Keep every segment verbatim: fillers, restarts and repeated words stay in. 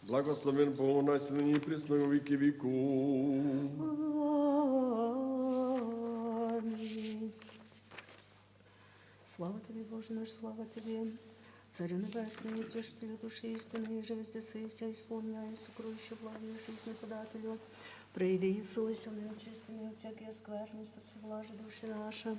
Благословен Бог наш, ныне и присно во веки веков. Аминь. Слава Тебе, Боже наш, слава Тебе. Царю небесный, утешителю души истинной, же везде сыи вся исполняя, сокрывающий благие жизни подателю. Приди и вселися в неучистыми всякие скверны, спаси блажи души наши.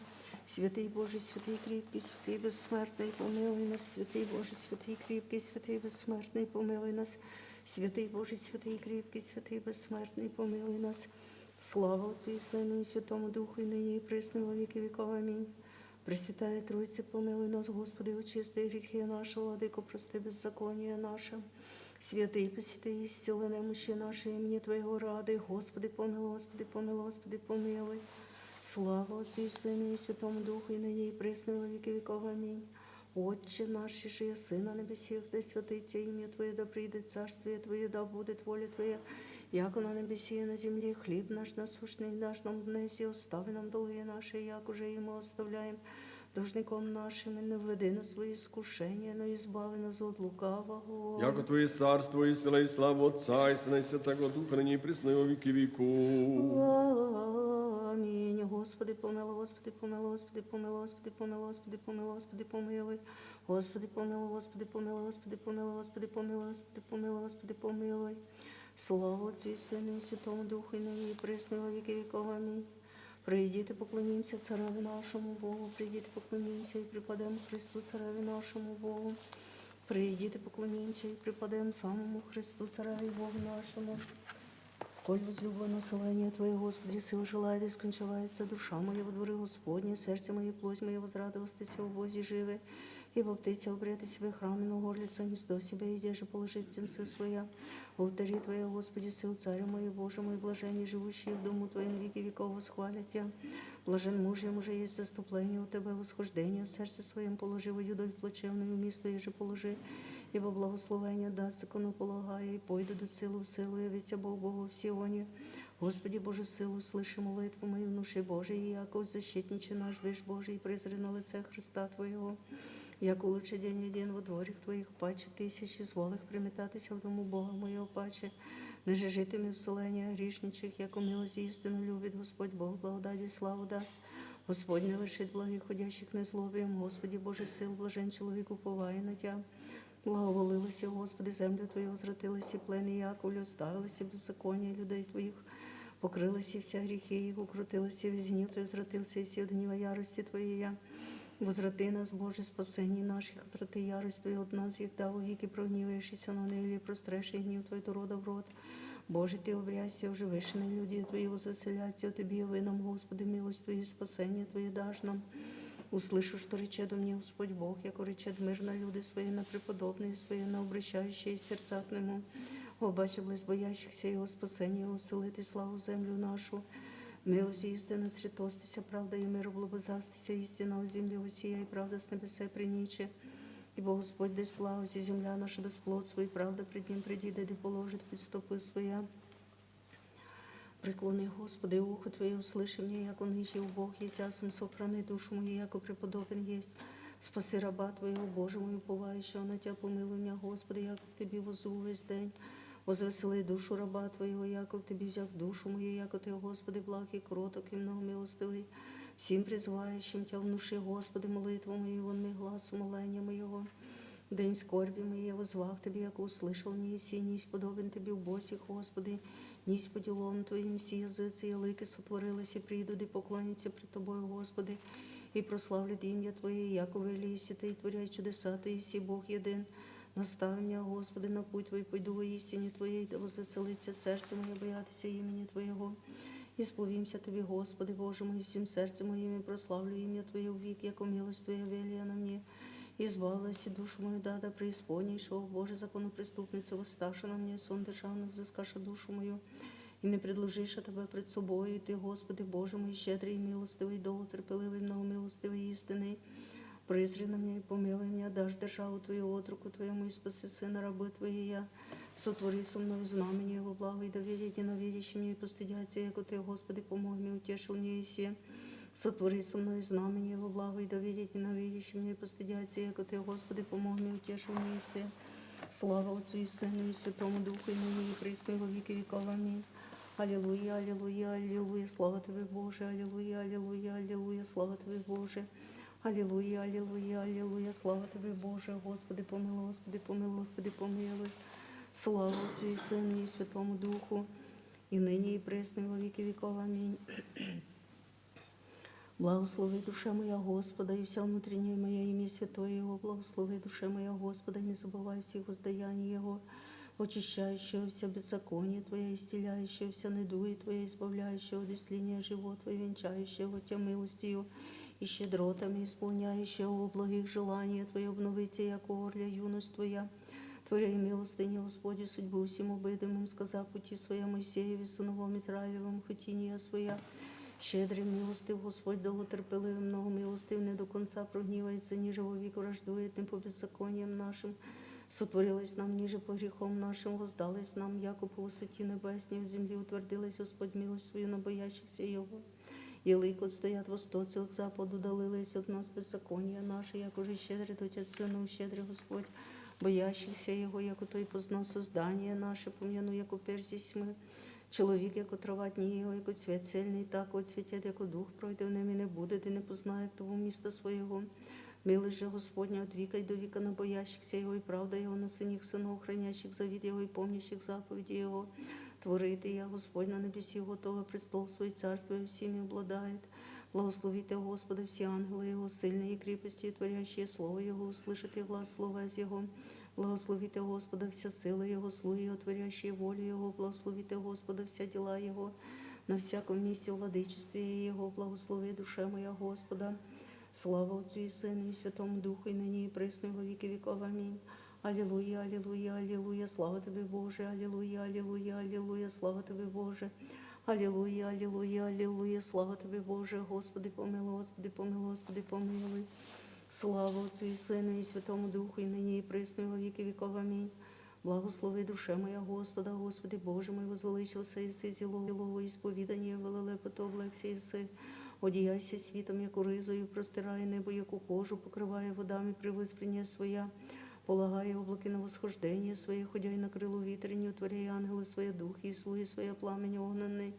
Святый Боже, святый крепкий, святый бессмертный, помилуй нас. Святый Боже, святый крепкий, святый бессмертный, помилуй нас. Святый Боже, святый крепкий, святый бессмертный, помилуй нас. Слава Отцу и Сыну и Святому Духу, и ныне и присно во веки веков. Аминь. Пресвятая Троица, помилуй нас, Господи, очисти грехи наши, Владыко, прости беззаконие наше. Святый, посети истинные мощи наши имени Твоего рады, Господи, помилуй, Господи, помилуй, Господи, помилуй. Слава Отцу и Сыну и Святому Духу, и ныне и присно во веки веков. Аминь. Отче наш, иже еси на небесех, да святится имя Твое, да придет Царствие Твое, да будет воля Твоя, яко на небесе и на земле. Хлеб наш насущный дашь нам днесь, и остави нам долги наши, як уже и мы оставляем должником нашим, и не введи нас во искушение, но избави нас от лукавого. Яко Твое царство и сила и слава Отца и Сына и Святаго Духа, ныне и присно во веки веков. Аминь. Господи, помилуй, Господи, помилуй, Господи, помилуй, Господи, помилуй, Господи, помилуй, Господи, помилуй. Господи, помилуй, Господи, помилуй, Господи, помилуй, Господи, помилуй, Господи, помилуй, Господи, помилуй. Слава Отцу и Сыну и Святому Духу, и ныне и присно во веки веков. Аминь. Придите, поклонимся Цареву нашему Богу, придите, поклонимся и преподем Христу Цареву нашему Богу. Придите, поклонимся и преподем самому Христу Цареву и Богу нашему. Коль возлюблено славление Твое, Господи, сил желает, и скончавается душа моя во дворе Господне, сердце мое и плоть моя возрадовалась Тя во Бозе живе, ибо Птица обрет Себе храм, и на горлице гнездо себе, и деже положит птенцы своя. В алтаре Твоя, Господи, сил Царь мой, Боже мой, блаженнее живущие в дому Твоем веки веков восхвалят Тя. Блажен муж и мужа есть заступление у Тебя, восхождение в сердце своем положи, во юдоль плачевную в место еже положи, ибо благословение даст закону полагая, и пойдут от силы в силу, и ведь Бог Богу в Сионе. Господи Боже, силу услыши молитву мою, внуши Божий, и яко защитниче наш вещь Божий, и призри на лице Христа Твоего. Яко лучше день один во дворах Твоих, паче тысячи звалых приметатися в дому Бога моего паче, нежежитыми в соление грешничих, яко милость истину любит Господь Бог, благодати славу даст. Господь не лишит благих, ходящих на злобием. Господи Боже, сил блажен человек, уповая на Тя. Благоволилась, Господи, землю Твою возвратилась, и плен и Яковлю оставилась, и беззаконие людей Твоих покрылось, и вся грехи их укрутилась, и весь гнев Твой возвратился, и сил гнева ярости Твоей я. Возврати нас, Боже, спасение наших, отврати ярость Твою от нас, егда вовеки прогневаешься на Ниве, прострешь гнев Твой от рода в род. Боже, Ты обрясся, уже вышины люди Твои возвеселятся, Тебе вы нам, Господи, милость Твою, спасение Твое дашь нам. Услышу, что речет о мне Господь Бог, яко речет мир на люди свои, на преподобные свои, на обращающие сердца к Нему. О, баче близ боящихся Его спасение, усылит и славу землю нашу. Милость истина сретостися, правда и мир облобызастися, истина у земли усия, и правда с небесе приниче. Ибо Господь даст благость, и земля наша даст плод свой, правда пред Ним приди, да положит путь стопы своя. Преклони, Господи, ухо Твое, услыши мне, яко нынче убог есть, асум сохрани душу мою, яко преподобен есть. Спаси раба Твоего, Боже мой, уповающего на Тя, помилуй меня, Господи, яко к Тебе воззову весь день. Возвесели душу раба Твоего, яко к Тебе взяв душу мою, яко Ты, Господи, благ и кроток, и многомилостивый. Всем призывающим Тя внуши, Господи, молитву мою, и вон мне глас умоления моего. День скорби моей я воззвал к Тебе, яко услышал мне, и сей нись подобен Тебе в босих, Господи, нись по делам Твоим, все языцы и языки сотворились, и придут, и поклонятся пред Тобою, Господи, и прославлят имя Твое, яко вели и Ты, и творяй чудеса Ты, и сей Бог еден. Настави меня, Господи, на путь Твой, пойду во истине Твоей, да возвеселится сердце мое, боятися имени Твоего. Исповимся Тебе, Господи, Боже мой, всем сердцем моим, и прославлю имя Твое вовек, яко милость Твоя велия на мне. Избавилась и душу мою да, да преисподнейшего, Боже, законопреступница, восставши на мне, сон державный, взыскаша душу мою, и не предложиша Тебя пред собою. И Ты, Господи, Боже мой, щедрый и милостивый, долготерпеливый, многомилостивый, истинный, призри на меня и помилуй меня, дашь державу Твою отроку Твоему, и спаси сына рабы Твоей я. Сотвори со мною знамение во благо, и да видят ненавидящие меня, и постыдятся, яко Ты, Господи, помог мне, утешил мне и се. Сотвори со мною знамение во благо, и да видят ненавидящие меня, и постыдятся, яко Ты, Господи, помог мне, утешил мне и се. Слава Отцу и Сыну и Святому Духу, и ныне и присно и во веки веков. Аминь. Аллилуйя, аллилуйя, аллилуйя, слава Тебе, Боже, аллилуйя, аллилуйя, аллилуйя, слава Тебе, Боже. Аллилуйя, аллилуйя, аллилуйя, слава Тебе, Боже, Господи, помилуй, Господи, помилуй, Господи, помилуй. Слава Отцу и Сыну и Святому Духу, и ныне и присно и во веки веков. Аминь. Благослови, душа моя, Господа, и вся внутренняя моя имя святое Его. Благослови, душа моя, Господа, и не забывай всех воздаяние Его, очищающего все беззаконие Твоя, исцеляющего все недуги Твоя, избавляющего от исцеления живот Твоего, венчающего Тебя милостью и щедротами, исполняющего благих желаний Твоя, обновите, яко орля, юность Твоя. Творяй милостыню, Господи, судьбу всему бедным, сказав пути Своя Моисееву, сыновом Израилевым, хотиния Своя. Щедрый, милостив Господь, долготерпеливый, много милостив, не до конца прогнивается, ниже вовек враждует ни по беззакониям нашим. Сотворилось нам ниже по грехам нашим, воздалось нам, яко по высоте небес, не в земле утвердилась Господь милость Свою на боящихся Его. Елык отстоят восточцы от западу, удалилось от нас беззаконие наше, яко же щедрый Отец Сыну, щедрый Господь, боящихся Его, яко Той познал создание наше, помяну, яко персись мы. Человек, яко трава дни Его, яко цвет сельный, так отцветет, яко дух пройденный не будет, и не познает того места своего. Милость же Господня от века и до века на боящихся Его, и правда Его на сыних сынов, хранящих завет Его и помнящих заповеди Его. Творит и я Господь на небеси готова престол свой, царство и всеми обладает. Благословите Господа все ангелы Его, сильные и крепости, творящие слово Его, услышите глаз слова из Его. Благословите Господа все силы Его, слуги Его, творящие волю Его. Благословите Господа все дела Его, на всяком месте владычестве Его. Благослови, душа моя, Господа. Слава Отцу и Сыну и Святому Духу, и ныне и присно и во веки веков. Аминь. Аллилуйя, аллилуйя, аллилуйя, слава Тебе, Боже, аллилуйя, аллилуйя, аллилуйя, слава Тебе, Боже. Аллилуйя, аллилуйя, аллилуйя, слава Тебе, Боже, Господи, помилуй, Господи, помилуй, Господи, помилуй. Слава Отцу и Сыну и Святому Духу, и ныне и присно и во веки веков. Аминь. Благослови, душа моя, Господа, Господи, Боже мой, возвеличился Иисус зелового исповедания, велелепоту облегся Иисус, одеяйся свитом, яку ризу, и простирая небо, яку кожу, покрывая водами превыспрение Своя, полагая облаки на восхождение Свое, ходя и на крылу ветренью, творяя ангелы Свои, духи и слуги Свои, пламень огненный,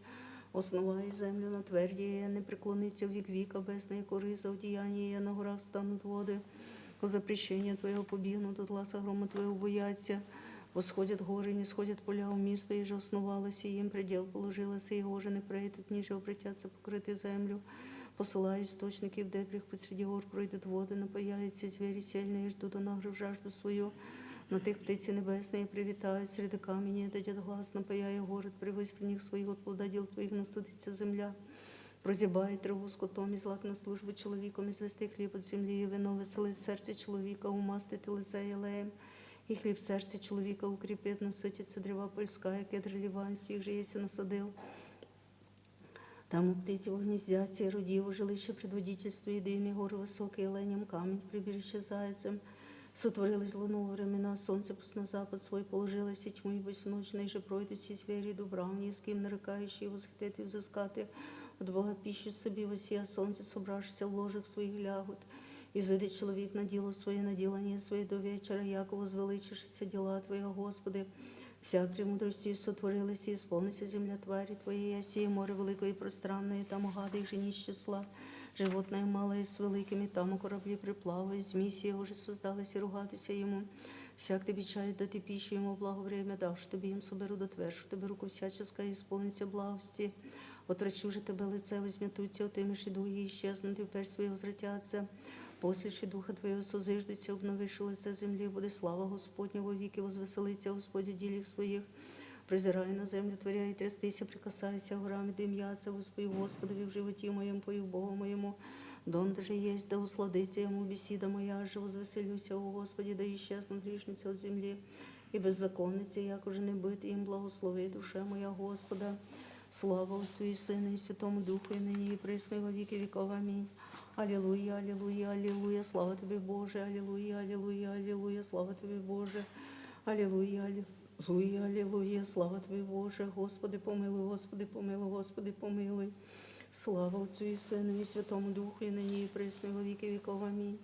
основая землю на твердие, не преклонится век века бездна, яку риза, одеяние на горах станут воды. Запрещение Твое побегнут, от гласа грома Твоего боятся. Восходят горы, не сходят поля, у места, и же основалась, и им предел положилась, и его же не пройдут, ниже обратятся, покрыты землю. Посылая источники в дебрях, посреди гор пройдут воды, напояются звери сильные, ждут анагры в жажду свою. На тых птицы небесные привитают, среди камней дадят глас, напояя город, превыспренних своих, от плода дел Твоих насытится земля. Прозябает траву скотом, и злак на службу человеком, извести хлеб от земли, и вино веселит сердце человека, умастит лице елеем, и хлеб сердце человека укрепит, насытится древа польская, кедр ливан, сих же если насадил, там птицы его гнездятся, и руди его жилище предводительствует, и дым, и горы высокие оленем, камень прибежище зайцем. Сотворилось луну во времена, солнце пусть на запад свой положилось, и тьму и пусть ночной же пройдут все звери, дубравни, с кем нарыкающие, восхитят и взыскаты от Бога пищу себе, воссия солнце, собравшись в ложах своих лягут. Изыди человек на дело свое, на делание свое до вечера, яко возвеличишься дела Твоя, Господи. Вся премудростью сотворилась и исполнится земля твари Твоей, а сие море великое и пространное, там гады и жени числа, животное малое с великими, там корабли приплавают, змей сие уже создалось и ругатися ему. Всяк Тебе чает, да Ты пищу ему в благо время, дашь Тебе им соберу, да твердь Тебе руку всяческое, исполнится благости. Отвращу же Тебе лице, возьмет утя, отымешь и духи исчезнут, и вперь свои возвратятся. После же Духа Твоего созиждутся, обновишь лице земли, будет слава Господня во веки, возвеселится Господь в делах Своих. Призирая на землю, творя и трястися, прикасаяся горами, дымятся, воспою Господу в животе моем, пою Богу моему. Дон же есть, да усладится ему беседа моя, же возвеселюся, о Господи, да исчезнут грешницы от земли, и беззаконницы, яко же не быть им. Благослови, душа моя, Господа. Слава Отцу и Сыну и Святому Духу, и ныне и присно и во веки веков. Аминь. Аллилуйя, аллилуйя, аллилуйя, слава Тебе, Боже, аллилуйя, аллилуйя, аллилуйя, слава Тебе, Боже, аллилуйя, аллилуйя, аллилуйя, слава Тебе, Боже, Господи, помилуй, Господи, помилуй, Господи, помилуй. Слава Отцу и Сыну и Святому Духу, и ныне и присно и во веки веков. Аминь.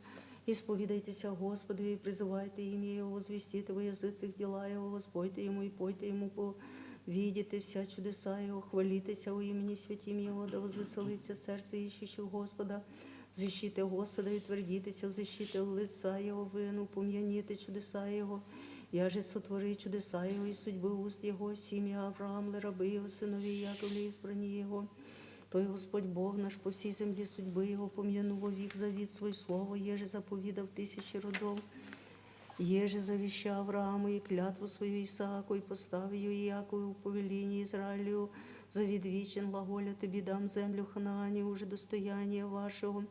Исповедайтеся Господу и призывайте имя Его, возвестите во языцах дела Его, воспойте Ему и пойте Ему, повидите вся чудеса Его, хвалитеся о имени святим Его, да возвеселится сердце ищущих Господа. Защиты Господа и утвердитеся в защите лица Его, вы упомяните чудеса Его. Я же сотвори чудеса Его и судьбы уст Его, семья Авраамлы, рабы Его, сыновей Яковле, избранние Его. Той Господь Бог наш по всей земле судьбы Его, помяну во век завет свой слово, еже заповедав тысячи родов, еже завеща Аврааму и клятву свою Исааку, и постав ее Иакову повеление Израилю, завет вечен, глаголя тебе дам землю Ханаане, уже достояние вашего.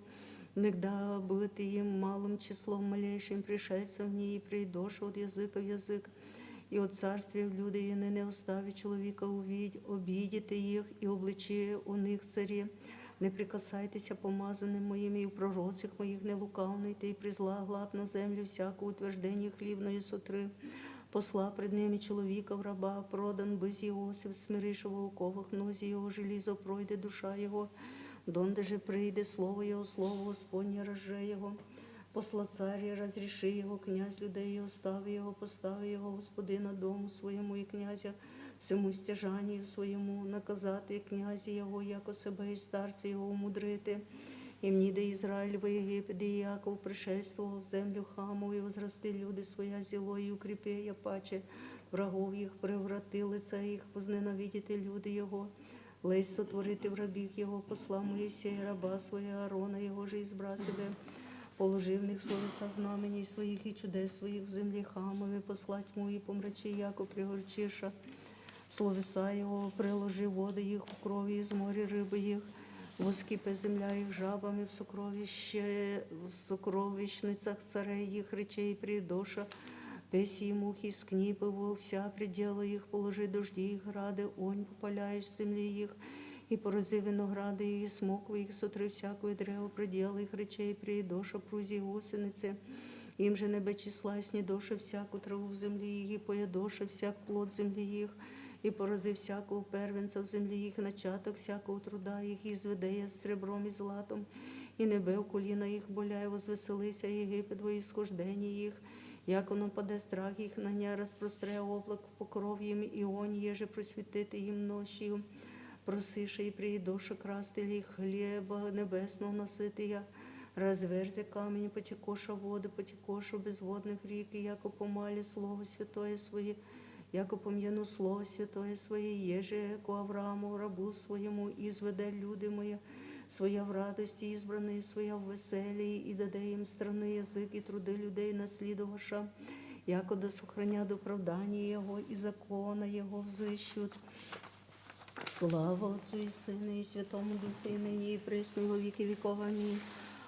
Нигда быт им малым числом малейшим пришельцем в ней, и придоша от языка в язык, и от царствия в люди, и не остави человека увидеть, обидите их, и обличи у них цари. Не прикасайтеся помазанным моим и у пророцих моих не лукавнуйте, и призла глад на землю всякое утверждение хлебное сотры. Посла пред ними человеков раба, продан бысь Иосиф, смиришь его оковах, ноги его железо пройде душа его, донде же прийде слово его, слово Господне роже его. Посла царь, разреши его, князь людей, и остави его, постави его, Господи, на дому своему и князя всему стяжанию своему, наказати князя его, яко себе и старцы его умудрити. И вниде Израиль в Египет, и Яков пришельствовал в землю Хаму, и возрасти люди своя зело, и укрепи я паче врагов их, преврати лица их, возненавидите люди его. Лезь сотворити врагих его, посла Моисея, раба своего Аарона, его же избра себе, положи в них словеса знамений своих и чудес своих в земле Хамове, посла тьму и помрачи, яко пригорчиша. Словеса его, приложи воды их у крови из моря рыбы их, воскипе земля их жабами в сокровище, в сокровищницах царей их речей придоша, песи и мухи скнипы во вся пределы их, положи дожди и грады, онь попаляешь земли их, и порози винограды и смоквы их, сотри всякое древо предел их речей придоша, прузи гусеницы. Им же небе числа снедоша всякую траву в земли их, и поедоша всяк плод земли их, и порози всякого первенца в земли их, начаток всякого труда их, изведая с серебром и златом, и небе укулина их боляй, возвеселися Египет во исхождении их, яко нападе страх их на ня, распростря облак покров им, и он еже просветит им ночью. Просыша и приедоша крастили хлеба небесного насытия, разверзи камень, потекоша воды, потекоша безводных рек, и яко помали Слово Святое Свое, яко помяну Слово Святое Свое, еже ко Аврааму, рабу своему, изведе люди мои, своя в радости, избранные своя в веселье, и даде им страны язык и труды людей наследовавша, якода сохранят оправдание Его и закона Его взыщут. Слава Отцу и Сыну и Святому Духу, и ныне и присно во веки веков. Аминь.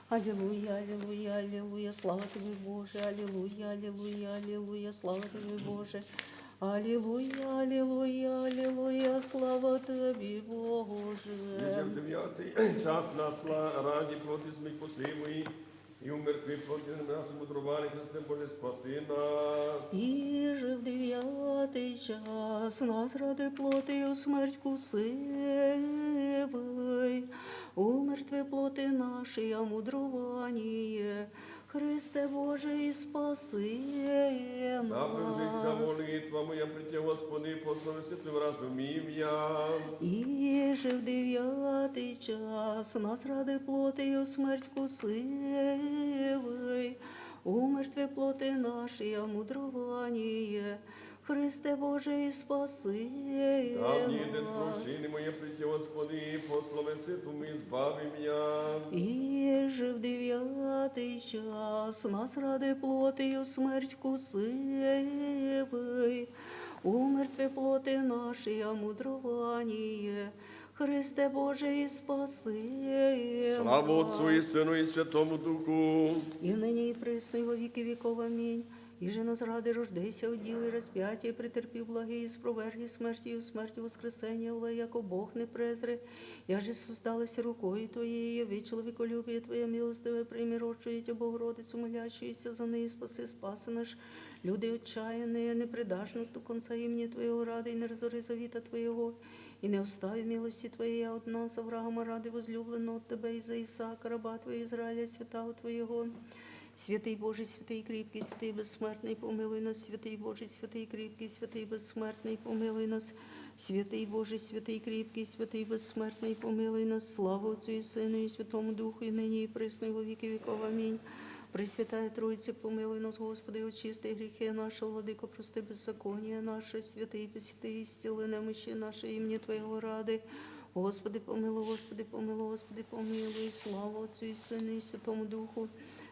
Аллилуйя, аллилуйя, аллилуйя, слава Тебе, Боже, аллилуйя, аллилуйя, аллилуйя, слава Тебе, Боже. Аллилуйя, аллилуйя, аллилуйя, слава Тебе, Боже. Ежев девятый час насла ради плоти смекусимый, и умер Твой плоти нас мудрований, Христе Боже, спаси нас. И же в девятый час нас ради плотью смерть кусывый, умер Твой плоти нашей мудрование, Христе Боже, и спаси нас. Напряжись вся молитва моя при Тебе, Господи, пословиси Ты вразумим я. И же в девятый час нас ради плотью смерть кусывый, умер Твой плоти нашей мудрование, Христе Боже, и спаси нас. Давние трусины мои при Тебе, Господи, пословиси Ты избави меня. И же в девятый час нас ради плотью смерть кусывый, умер Твой плоти нашей мудрование, Христе Боже, и спаси нас. Слава Отцу и Сыну и Святому Духу. И ныне и присно и во веки веков. Аминь. И же нас ради рождайся от Девы, распятие претерпи благие, и спровергни смерть и смерть воскресения, яко Бог не презри. Я же создалась рукой Твоей, я вид человеколюбие Твое, милостивое прими род, и Тебя, Богородицу, молящуюся за нас, спаси, спаси наш, люди отчаянные, не предашь нас до конца имени Твоего ради, и не разори завета Твоего, и не остави милости Твоей от нас, Авраама ради возлюбленного от Тебя, и за Исаака, раба Твоего, Израиля, святого Твоего. Святый Божий, святый крепкий, святый бессмертный, помилуй нас. Святый Божий, святый крепкий, святый бессмертный, помилуй нас. Святый Божий, святый крепкий, святый бессмертный, помилуй нас. Слава Отцу и Сыну и Святому Духу, и ныне и присно и во веки веков. Аминь. Пресвятая Троица, помилуй нас, Господи, очисти грехи наши, Владыко, прости беззаконие наши, святые, пресвятые, исцели немощи наши имени Твоего ради. Господи, помилуй, Господи, помилуй, Господи, помилуй. Слава Отцу и Сыну и Святому Духу,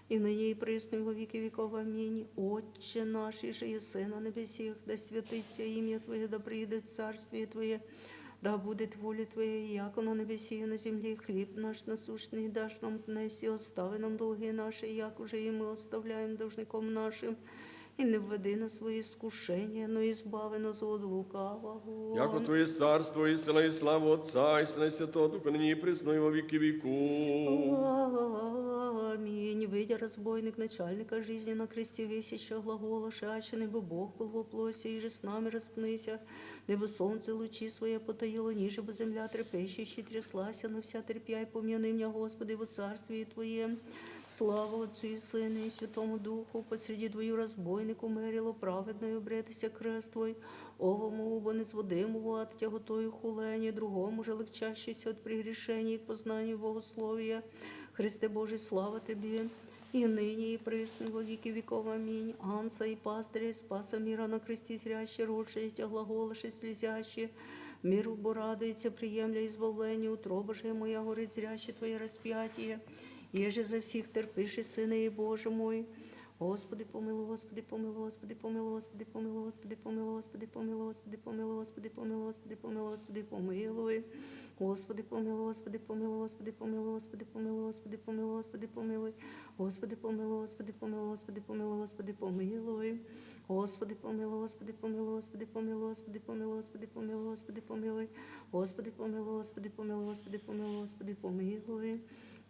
и ныне и присно и во веки веков. Аминь. Отче наш, иже еси на небесех, да святится имя Твое, да приедет Царствие Твое, да будет воля Твоя, яко на небесе и на земле. Хлеб наш насущный дашь нам днесь, и остави нам долги наши, як уже и мы оставляем должником нашим, и не введи нас во искушение, но избави нас от лукавого. Яко Твое царство и сила и слава Отца и Сына и Святого Духа, ныне и присно и во веки веков. Аминь. Выйдя, разбойник, начальника жизни, на кресте висящего глаголаша, аще бы Бог был во плоти, иже с нами распнися, дабы солнце лучи свои потаило, ниже бы земля трепещущей тряслась, но вся трепеща, и помяни меня, Господи, во Царствии Твоем. Слава Отцу и Сыну и Святому Духу. Посреди двоих разбойник умерило, праведный обретися крест Твой, овому убо не сводим его от Тя готових хулени, другому же легчащийся от прегрешений к познанию богословия. Христе Божий, слава Тебе. И ныне и присно и во веки веков. Аминь. Анца и пастыря, и спаса мира на кресте зрящий, росший Тя глаголаши слезящий, мир убо радуется, приемля избавление, утроба же моя горит зрящий Твое распятие, еже за всех терпишь, Сыне и Боже мой. Господи, помилуй, Господи, помилуй, Господи, помилуй, Господи, помилуй, Господи, помилуй, Господи, помилуй, Господи, помилуй, Господи, помилуй, Господи, помилуй. Господи, помилуй, Господи, помилуй, Господи, помилуй, Господи, помилуй, Господи, помилуй. Господи, помилуй, Господи, помилуй, Господи, помилуй, Господи, помилуй. Господи, помилуй, Господи, помилуй, Господи, помилуй, Господи, помилуй, Господи, помилуй. Господи, помилуй, Господи, помилуй, Господи, помилуй, Господи, помилуй.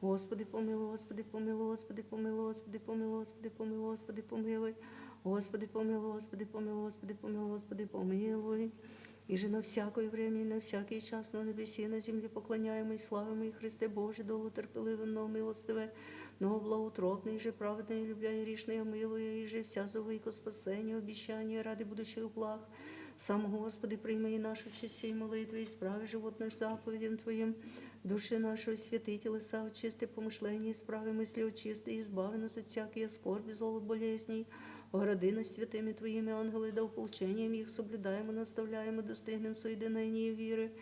Господи, помилуй, Господи, помилуй, Господи, помилуй, Господи, помилуй, Господи, помилуй, Господи, помилуй. Господи, помилуй, Господи, помилуй, Господи, помилуй, Господи, помилуй. И же на всякое время и на всякий час на небесе и на земле поклоняемый, славимый Христе Боже, долго терпеливый, но милостивый, но благоутробный, и же праведный, и любя и ришный, милуя, и же вся зовы ко спасению, обещание ради будущих благ. Сам, Господи, прими и нашу честь сей молитвы, исправи живот наш заповедям Твоим, души наши святые телеса очисти, помышления исправи, мысли очисти, избави нас от всяких скорби, зол и болезней, огради нас святыми Твоими ангелы, да ополчением их соблюдаем и наставляем, и достигнем соединения веры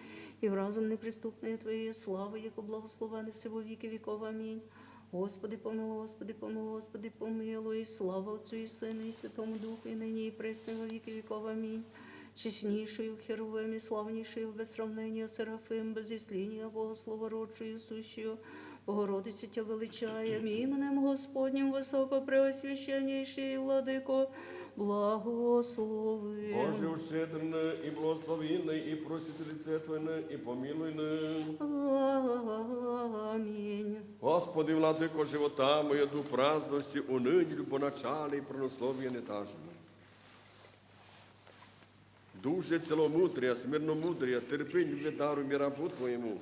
и в разум неприступной Твоей славы, яко благословен Ты во веки веков. Аминь. Господи, помилуй, Господи, помилуй, Господи, помилуй. Слава Отцу и Сыну и Святому Духу, и ныне и присно и во веки веков. Аминь. Честнейшую Херувим и славнейшую без сравнения Серафим, без исцеления Богослова, родшую, сущую Богородицу Тя величаем, именем Господним высокопреосвященнейший Владыко, благословим. Боже, ущедренный и благословенный, и просит лице Твоим, и помилуйны. Аминь. Господи, Владыко живота моего, Дух праздности, уныни, любоначалие и правословие не тажим. Душе целомудрия, смирномудрия, терпенья даруй рабу Твоему.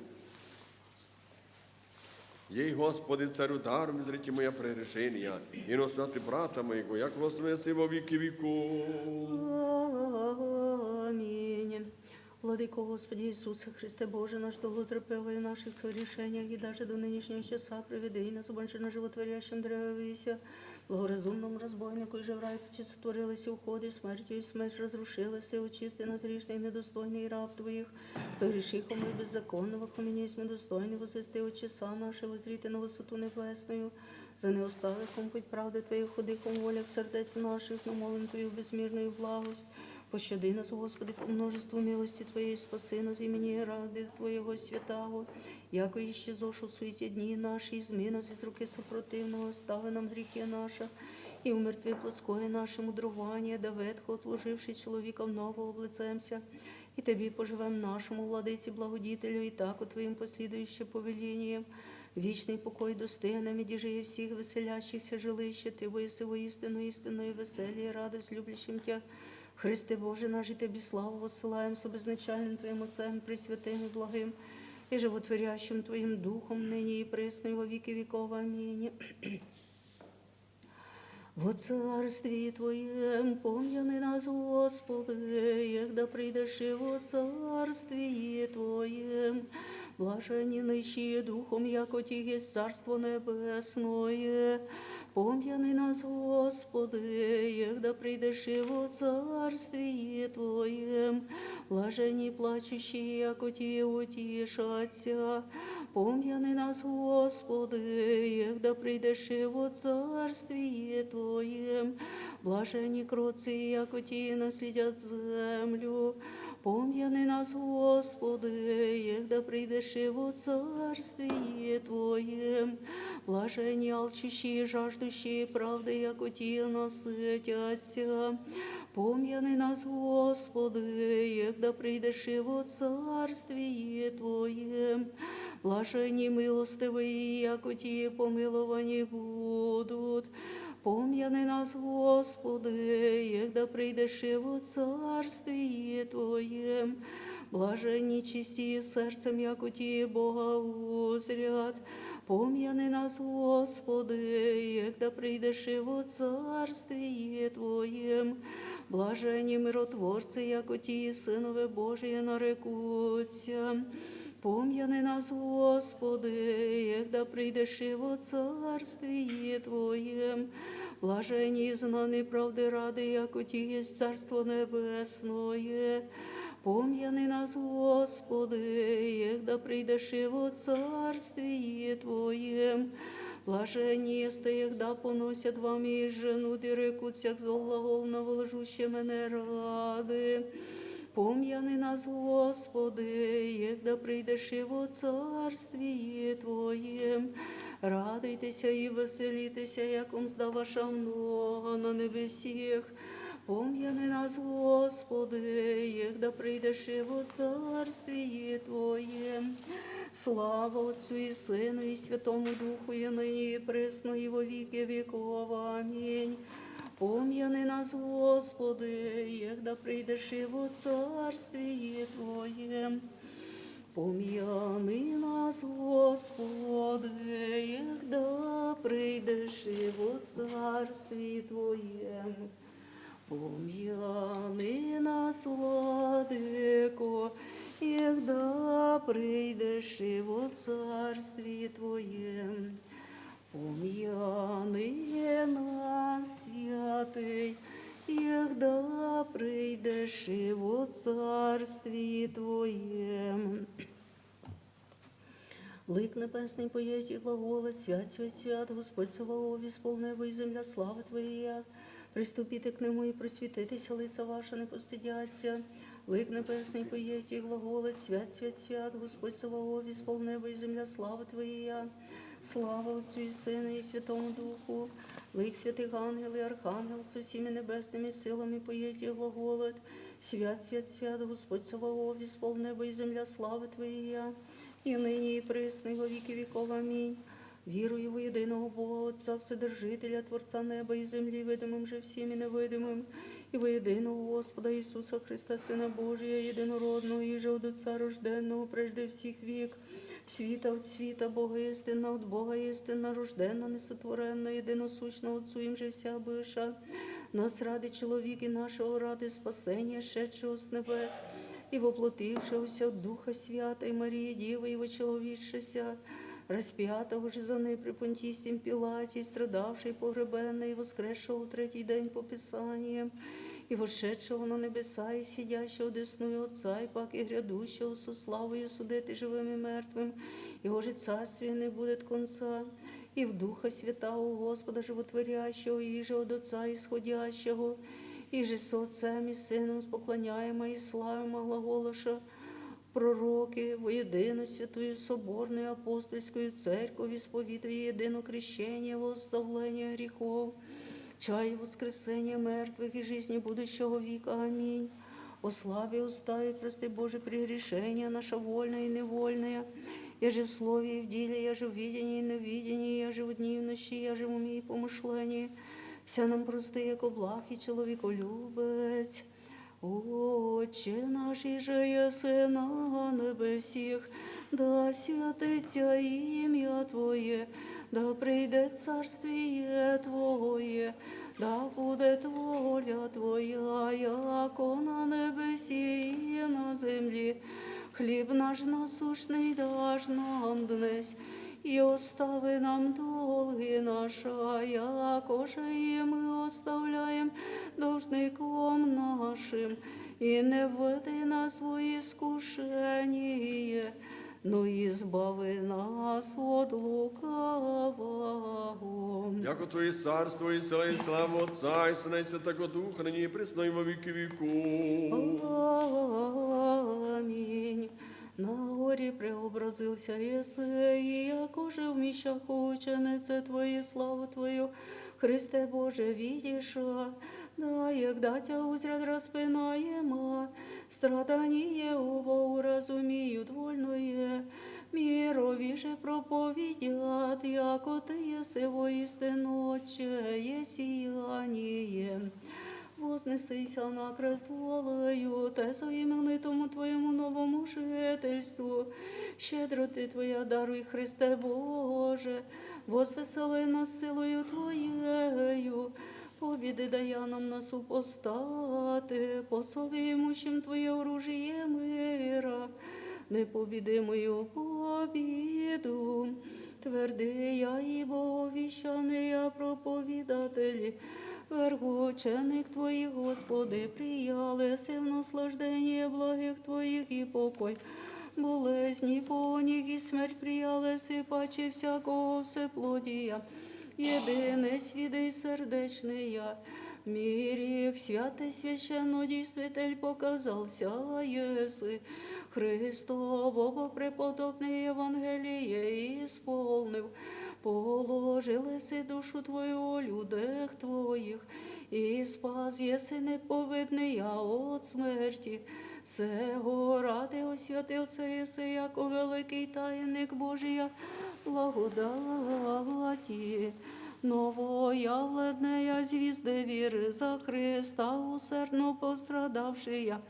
Ей, Господи, Царю, даруй, изрите мои прегрешения, и но святы брата моего, яко благословен Ты во веки веков. Аминь. Владыко Господи Иисусе Христе, Боже наш, долготерпевый в наших согрешениях, и даже до нынешнего часа приведи нас, Боже, на животворящем древе вися, благоразумному разбойнику, и же в рай пути сотворилась и уходит, смертью и смерть разрушилась, и очисти нас грешных, недостойный раб Твоих, согрешивших и беззаконных, хмелись мы достойны возвести очи са наши, возрите на высоту небесную, за неуставиком путь правды Твоей, ходиком волях сердец наших, но молим Твою безмерную благость. Пощади нас, Господи, по множеству милости Твоей, спаси нас имени ради Твоего святаго, яко исчезошь в суете дни наши, измени нас из руки сопротивного, остави нам грехи наши, и умертви плотское наше мудрование, да ветхо отложивши человека, вновь облицаемся, и Тебе поживем, нашему Владыце Благодетелю, и так Твоим последующим повелением вечный покой достигнем, и дежи всех веселящихся жилище Твоего, и воистину истинное веселье и радость любящим Тя. Христе Боже наш, и Тебе славу воссылаем с безначальным Твоим Отцем, пресвятым и благим, и животворящим Твоим Духом, ныне и пресно и во веки веков. Аминь. Во Царствии Твоем, помни нас, Господи, егда придеши во Царствии Твоем. Блаженни нищие духом, яко тихе Царство Небесное. Помни нас, Господи, егда придеши во Царствии Твоем. Блаженни плачущие, яко тихе утешатся. Помни нас, Господи, егда придеши во Царствии Твоем. Блаженни кротцы, яко тихе наследят землю. Помни нас, Господи, егда придеши во Царствии Твоем. Блаженни алчущие, жаждущие правды, яко тихе насытятся. Помни нас, Господи, егда придеши во Царствии Твоем. Блаженни милостивые, яко тихе помилованы будут. Помни нас, Господи, егда придеши во Царствии Твоем. Блаженни чистые сердцем, яко тихе Бога узрят. Помни нас, Господи, егда придеши во Царствии Твоем. Блаженни миротворцы, яко тихе Сынове Божие нарекутся. Помни нас, Господи, егда придеши во Царствии Твоем. Блаженни изгнанные правды ради, яко тихе Царство Небесное. Помни нас, Господи, егда придеши во Царствии Твоем. Блаженни егда поносят вамишин, уди рекутся зол глаголом на лжущем ради. Помни нас, Господи, егда придеши во Царствии Твоем. Радуйтеся и веселитеся, яком сдаваша много на небесех. Помни нас, Господи, егда придеши во Царствии Твоем. Слава Отцу и Сыну и Святому Духу, и ныне и пресно и во веки веков. Аминь. Помни нас, Господи, егда придеши во Царствии Твоем. Помни нас, Господи, егда придеши во Царствии Твоем. Помни нас, Владыко, егда придеши во Царствии Твоем. Помни нас, святый, егда придеши во Царствии Твоем. Лык небесный, поэти глаголит: «Свят, свят, свят, Господь Саваоф, исполни небо и земля славы Твоей». Приступите к Нему и просветитесь, лица ваши не постыдятся. Лык небесный, поэти глаголит: «Свят, свят, свят, Господь Саваоф, исполни небо и земля славы Твоей». Слава Отцу и Сыну и Святому Духу. Лык святых ангел и архангел со всеми небесными силами, поэти глаголит: «Свят, свят, свят, Господь Саваоф, исполни небо и земля славы Твоей». И ныне и пресно и во веки веков. Аминь. Верую во единого Бога Отца, Вседержителя, Творца неба и земли, видимым же всеми невидимым, и во единого Господа Иисуса Христа, Сына Божия, единородного, иже от Отца рожденного прежде всех век, света от света, Бога истинно от Бога истинно рожденного, несотворенного, единосущного Отцу, им же вся быша. Нас ради человека и нашего ради спасения, шедшего с небес и воплотившегося от Духа Святой Марии Девы, его человечившегося, распятого же за ней при Понтийском Пилате, страдавший, погребенный, воскресшего в третий день по Писаниям, и вошедшего на небеса, и сидящего одесную Отца, и паки грядущего со славою судить и живым и мертвым, и уже царствие не будет конца. И в Духа Святаго Господа Животворящего, иже от Отца исходящего, иже со Отцем и Сыном споклоняемой и славима глаголаша пророки, во единую святую соборную апостольскую церковь, исповедуя едино крещение во оставление грехов, чаю воскресения мертвых и жизни будущего века. Аминь. Ослаби, устави, прости, Боже, прегрешения наша вольная и невольная, я же в слове и в деле, я же в видении и на видении, я же в дни и в ночи, я же в уме и помышлении. Вся нам прости, яко благ и человеколюбец. Отче наш, иже Эсенна небесих, да святится имя Твое, да придет Царствие Твое, да будет воля Твоя, яко на небеси и на земли. Хлеб наш насущный дашь нам днесь, и остави нам долги наша, якоже и мы оставляем должником нашим, и не введи нас во искушение, но избави нас от лукавого. Яко Твое царство и сила и слава Отца и Сына и Святого Духа, ныне и присно и во веки веков. Аминь. На горе преобразился Иисус, и якоже в мещах ученицы Твои славу Твою, Христе Боже, видишь, да егда Тя узрят распинаема, страдание Его уразумеют вольное, мирови же проповедят, яко Ты еси воистину Отчее сияние. Вознесися на крест волею, Тезу именитому Твоему новому жительству, щедроты Твоя даруй, Христе Боже, возвесели нас силою Твоею, победы дая нам на супостаты, пособи имущим Твое оружие мира, непобедимую победу. Твердые ибо обещанные проповедатели, верх ученик Твоих, Господи, приял еси в наслаждение благих Твоих и покой болезни по них и смерть приял еси паче всякого всеплотия, единый с видой сердечные. Мирик, святый священнодействитель, показался еси Христову преподобное Евангелие исполнив, положил еси душу Твою о людях Твоих, и спас еси неповедные от смерти. Сего ради освятился еси яко великий тайник Божия благодати. Новоявленная звезды веры за Христа, усердно пострадавшая,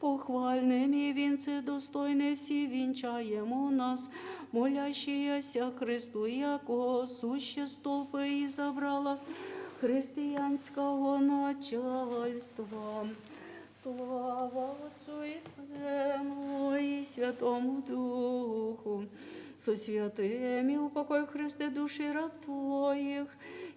похвальными венцы достойны все венчаем у нас, молящиеся Христу, яко сущий столпы изобрала христианского начальства. Слава Отцу и Сыну и Святому Духу. Со святыми упокой, Христе, души раб Твоих,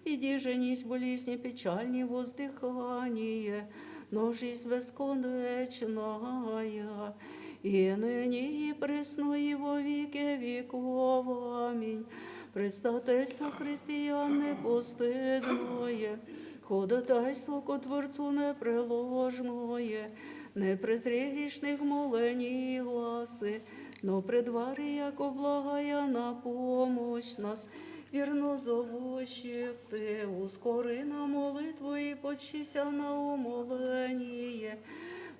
иди женись, болезни, печаль, воздыхание, но жизнь бесконечная, и ныне и присно и во веки веков. Аминь. Предстательство христиан непостыдное, ходатайство ко Творцу непреложное, не презри грешных молений и гласы, но предвари яко благая на помощь нас, верно зовущих Ты, ускори на молитву и почтися на умоление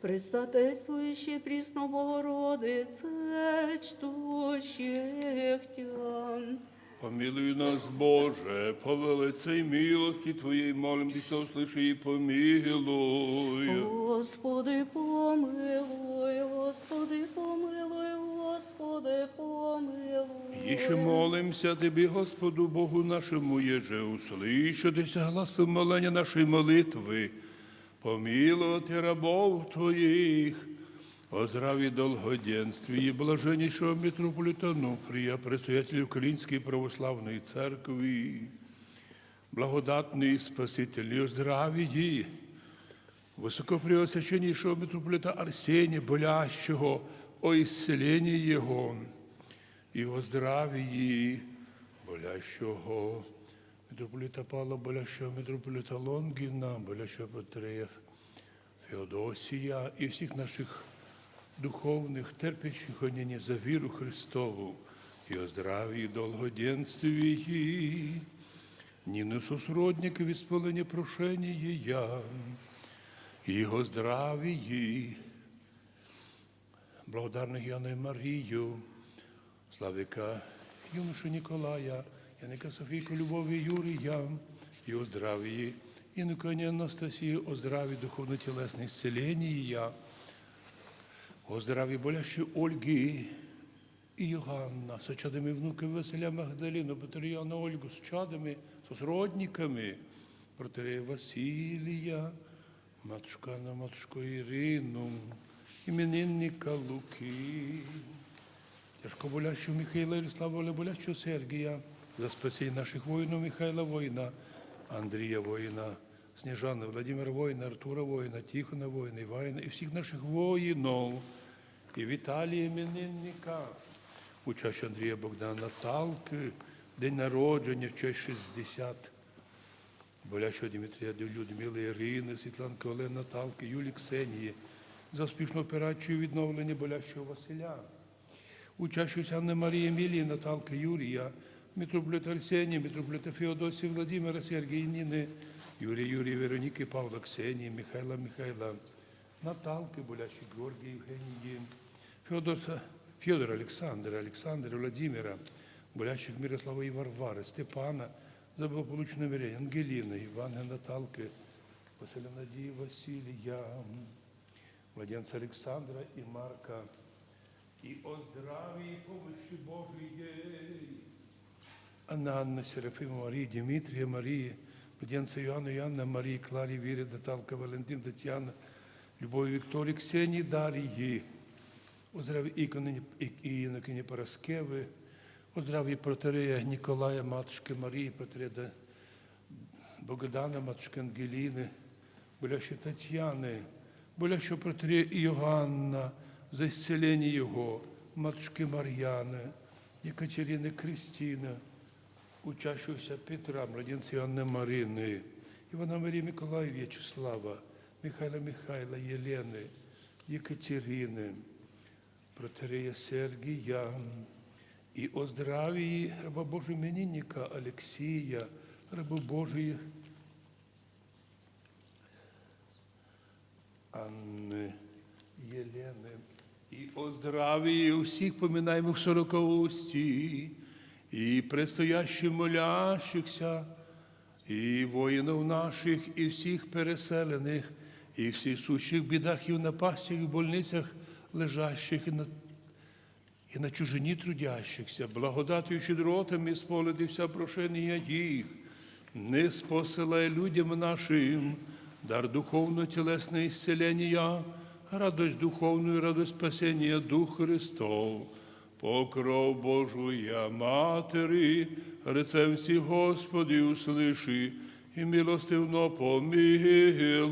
предстательствующей присно Богородице, чтущих Тя. Помилуй нас, Боже, по великой милости Твоей, молим Тебя, услыши и помилуй. Господи, помилуй, Господи, помилуй, Господи, помилуй. Еще молимся Тебе, Господу Богу нашему, еже услышит Тя гласом моления нашей молитвы, помилуй Тя рабов Твоих, о здравии и долгоденствии блаженнейшего митрополита Нуфрия, предстоятеля Украинской православной церкви. Благодатный Спаситель, и о здравии высокопреосвященнейшего митрополита Арсения, болящего, о исцелении его, и о здравии болящего митрополита Павла, болящего митрополита Лонгина, болящего протоиерея Феодосия и всех наших духовных, терпящих гонения за веру Христову, и о здравии и долгоденствии Нины со сродниками в исполнении прошения, и о здравии благодарных Иоанна и Марию, Славика, юношу Николая, Яника, Софийку, Любови, Юрия, и о здравии Nuka Анастасия, о здравии духовно-телесное исцеление, о здравии болящей Ольги и Иоанна, со чадами, внуками Василия Магдалину, протоиерея Ольгу с чадами, со сродниками, протоиерея Василия, матушка Анна, матушка Ирину, именинника Луки, тяжко болящего Михаила Ярослава, болящего Сергия, за спасение наших воинов Михаила воина, Андрея воина, Снежана, Владимира воина, Артура воина, Тихона воина, Ивана и всех наших воинов, и Виталия именинника, учащего Андрея, Богдана, Наталкы, день народжения в честь шестьдесят, болящего Дмитрия, Людмилы, Ирины, Светланки, Олены, Наталки, Юли, Ксении, за успешную операцию, выздоровление болящего Василя, учащуюсь Анны Марии, Эмилии, Наталки, Юрия, митрополита Арсения, митрополита Феодосия, Владимира, Сергия, Нины, Юрия, Юрия, Вероники, Павла, Ксении, Михаила, Михаила, Наталки, болящий Георгия, Евгении, Феодора, Феодора, Александра, Александра, Владимира, болящих Мирослава и Варвары, Степана, за благополучное намерение, Ангелины, Ивана, Наталки, Василия, Надии, Василия, младенца Александра и Марка, и о здравии и помощи Божией Анны, Анны, Серафима Марии, Дмитрия Марии, младенца Иоанна, Иоанна Марии, Кларе, Вере, Наталка, Валентин, Татьяна, Любови, Виктории, Ксении, Дарьи, о здравии иконы и, и инокини Параскевы, о здравии протоиерея Николая, матушки Марии, протоиерея Богдана, матушки Ангелины, болящей Татьяны, болящего протоиерея Иоанна, за исцеление его, матушки Марьяны, Екатерины, Кристины, учащегося Петра, младенца Иоанны Марины, Ивана Марии, Миколая, Вячеслава, Михаила, Михаила, Елены, Екатерины, протоиерея Сергия, и о здравии раба Божьего именинника Алексея, рабы Божьи Анны, Елены, и о здравии всех поминаемых в сорокаустии, и предстоящих молящихся, и воинов наших, и всех переселенных, и всех сущих в бедах и в напастях, в больницах лежащих, и на, и на чужине трудящихся, благодатью и щедротами исполнит и вся прошение их, ниспослай людям нашим дар духовно-телесное исцеление, радость духовную, радость спасения Дух Христов, покров Божия Матери, рыцем всех Господи услыши, и милостивно помилуй.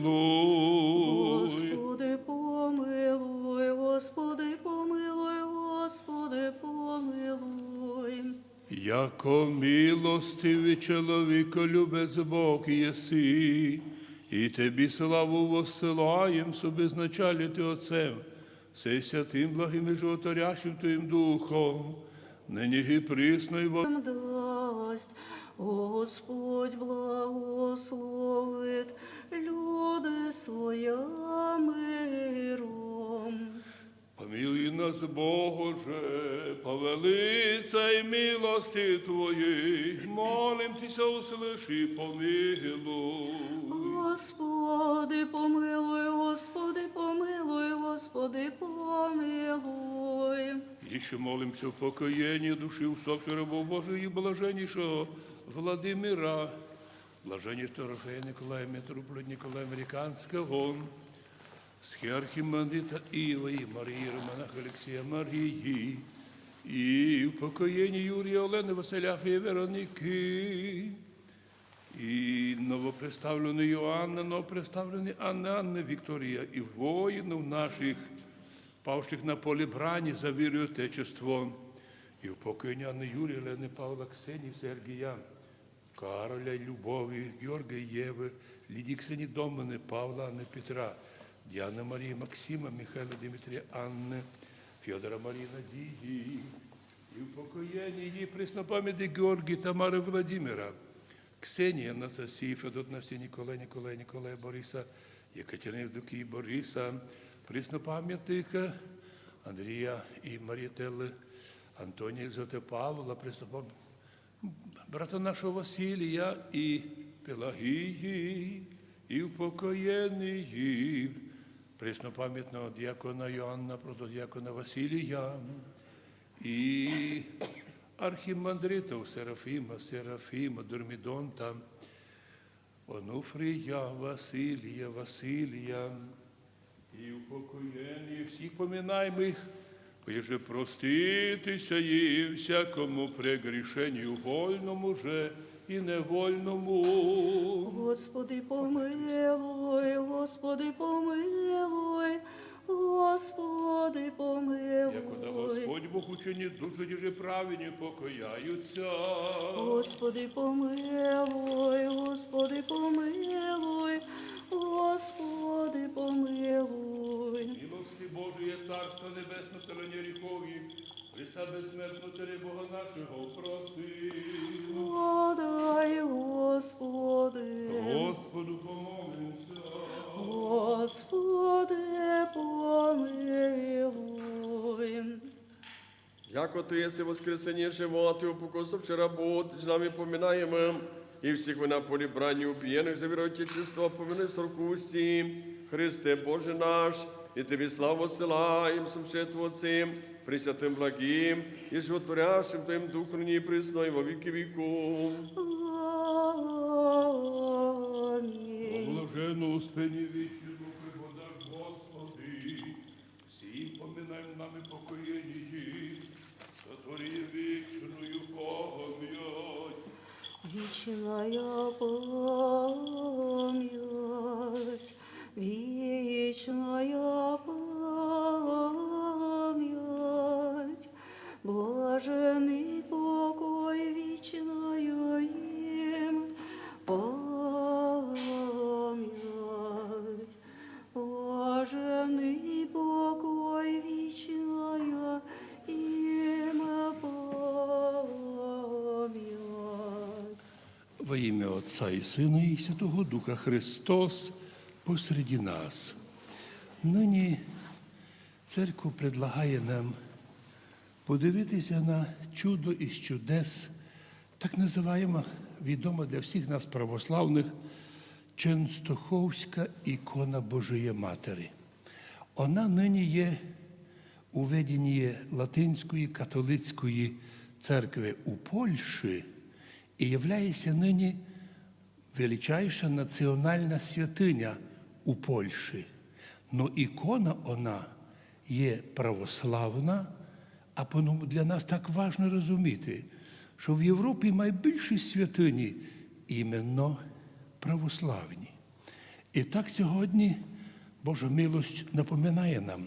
Господи, помилуй, Господи, помилуй, Господи, помилуй. Яко милостивый человеколюбец Бог еси, и Тебе славу воссылаем, субезначали Ты Отцем, со святым, благим и животворящим Твоим Духом, ныне и присно и во... Дасть. Господь благословит люди своя миром. Помилуй нас, Боже, по великой милости Твоей, молим Тебя, услыши, помилуй. Господи, помилуй, Господи, помилуй, Господи, помилуй. Еще молимся о покоении души усопшего раба Божия и блаженнейшего Владимира, блаженнейшего Рафаэля Николая, митрополита Николая Американского, схиархимандрита Ива и Марии, иеромонаха Алексея Марии, и упокоение Юрия, Олены, Василия и Вероники, и новопреставленной Иоанны, новопреставленной Анны, Анны, Виктория, и воинов наших, павших на поле брани за веру и Отечество, и упокоение Анны, Юрия, Лены, Павла, Ксении, Сергия, Кароля, Любови, Георгия, Евы, Лидии, Ксении, Доманы, Павла, Анны, Петра, Дианы, Марии, Максима, Михаила, Дмитрия, Анны, Федора, Марии, Надии, и упокоение и преснопамятных Георгия, Тамары, Владимира, Ксении, Анастасии, Федот, Насти, Николая, Николая, Николая, Бориса, Екатерины, Евдокии, Бориса, преснопамятных Андрея и Марии, Теллы, Антония, Елизаветы, Павла, преснопамятных брата нашего Василия и Пелагии, И упокоение преснопамятного диакона Иоанна, протодиакона Василия, и архимандритов Серафима, Серафима, Дормидонта, Онуфрия, Василия, Василия, и упокоение всех поминаемых, пусть же простит и сие всякому прегрешению, вольному же и невольному. Господи, помилуй, Господи, помилуй, Господи, помилуй. Якуда Господь Бог учинит, души же праведнее покояются. Господи, помилуй, Господи, помилуй, Господи, помилуй. Милости Божией, Царство Небесное, творение греховных, Христа бессмертного, Бога нашего, прости. Подай, Господи. Господу помолимся. Господи, помилуй. Яко Ты есть воскресение, живот и упокой усопших рабов, нами поминаемым, и всех на поле брани убиенных за веру Отечества, помяни срок усти, Христе Боже наш, и Тебе славу ссылаем, сумсет Отцем, Пресвятым Благим и Животворящим Твоим Духом, ныне и присно и во веки веков. Аминь. Блаженно успение вечного преподаж Господи, всем поминаем нами покоение, сотвори вечную память. Вечная память, вечная память, блаженный покой, вечная им память, блаженный покой, вечная им память. Во имя Отца и Сына и Святого Духа. Христос посреди нас. Нині церковь предлагає нам подивитися на чудо із чудес, так называемых, відома для всіх нас православних, Ченстоховська ікона Божої Матері. Вона нині є у веденні Латинської католицької церкви у Польщі і являється нині величайша національна святиня у Польщі. Но ікона вона є православна, а потому для нас так важно розуміти, що в Європі найбільші святині іменно православні. І так сьогодні Божа милость напоминає нам.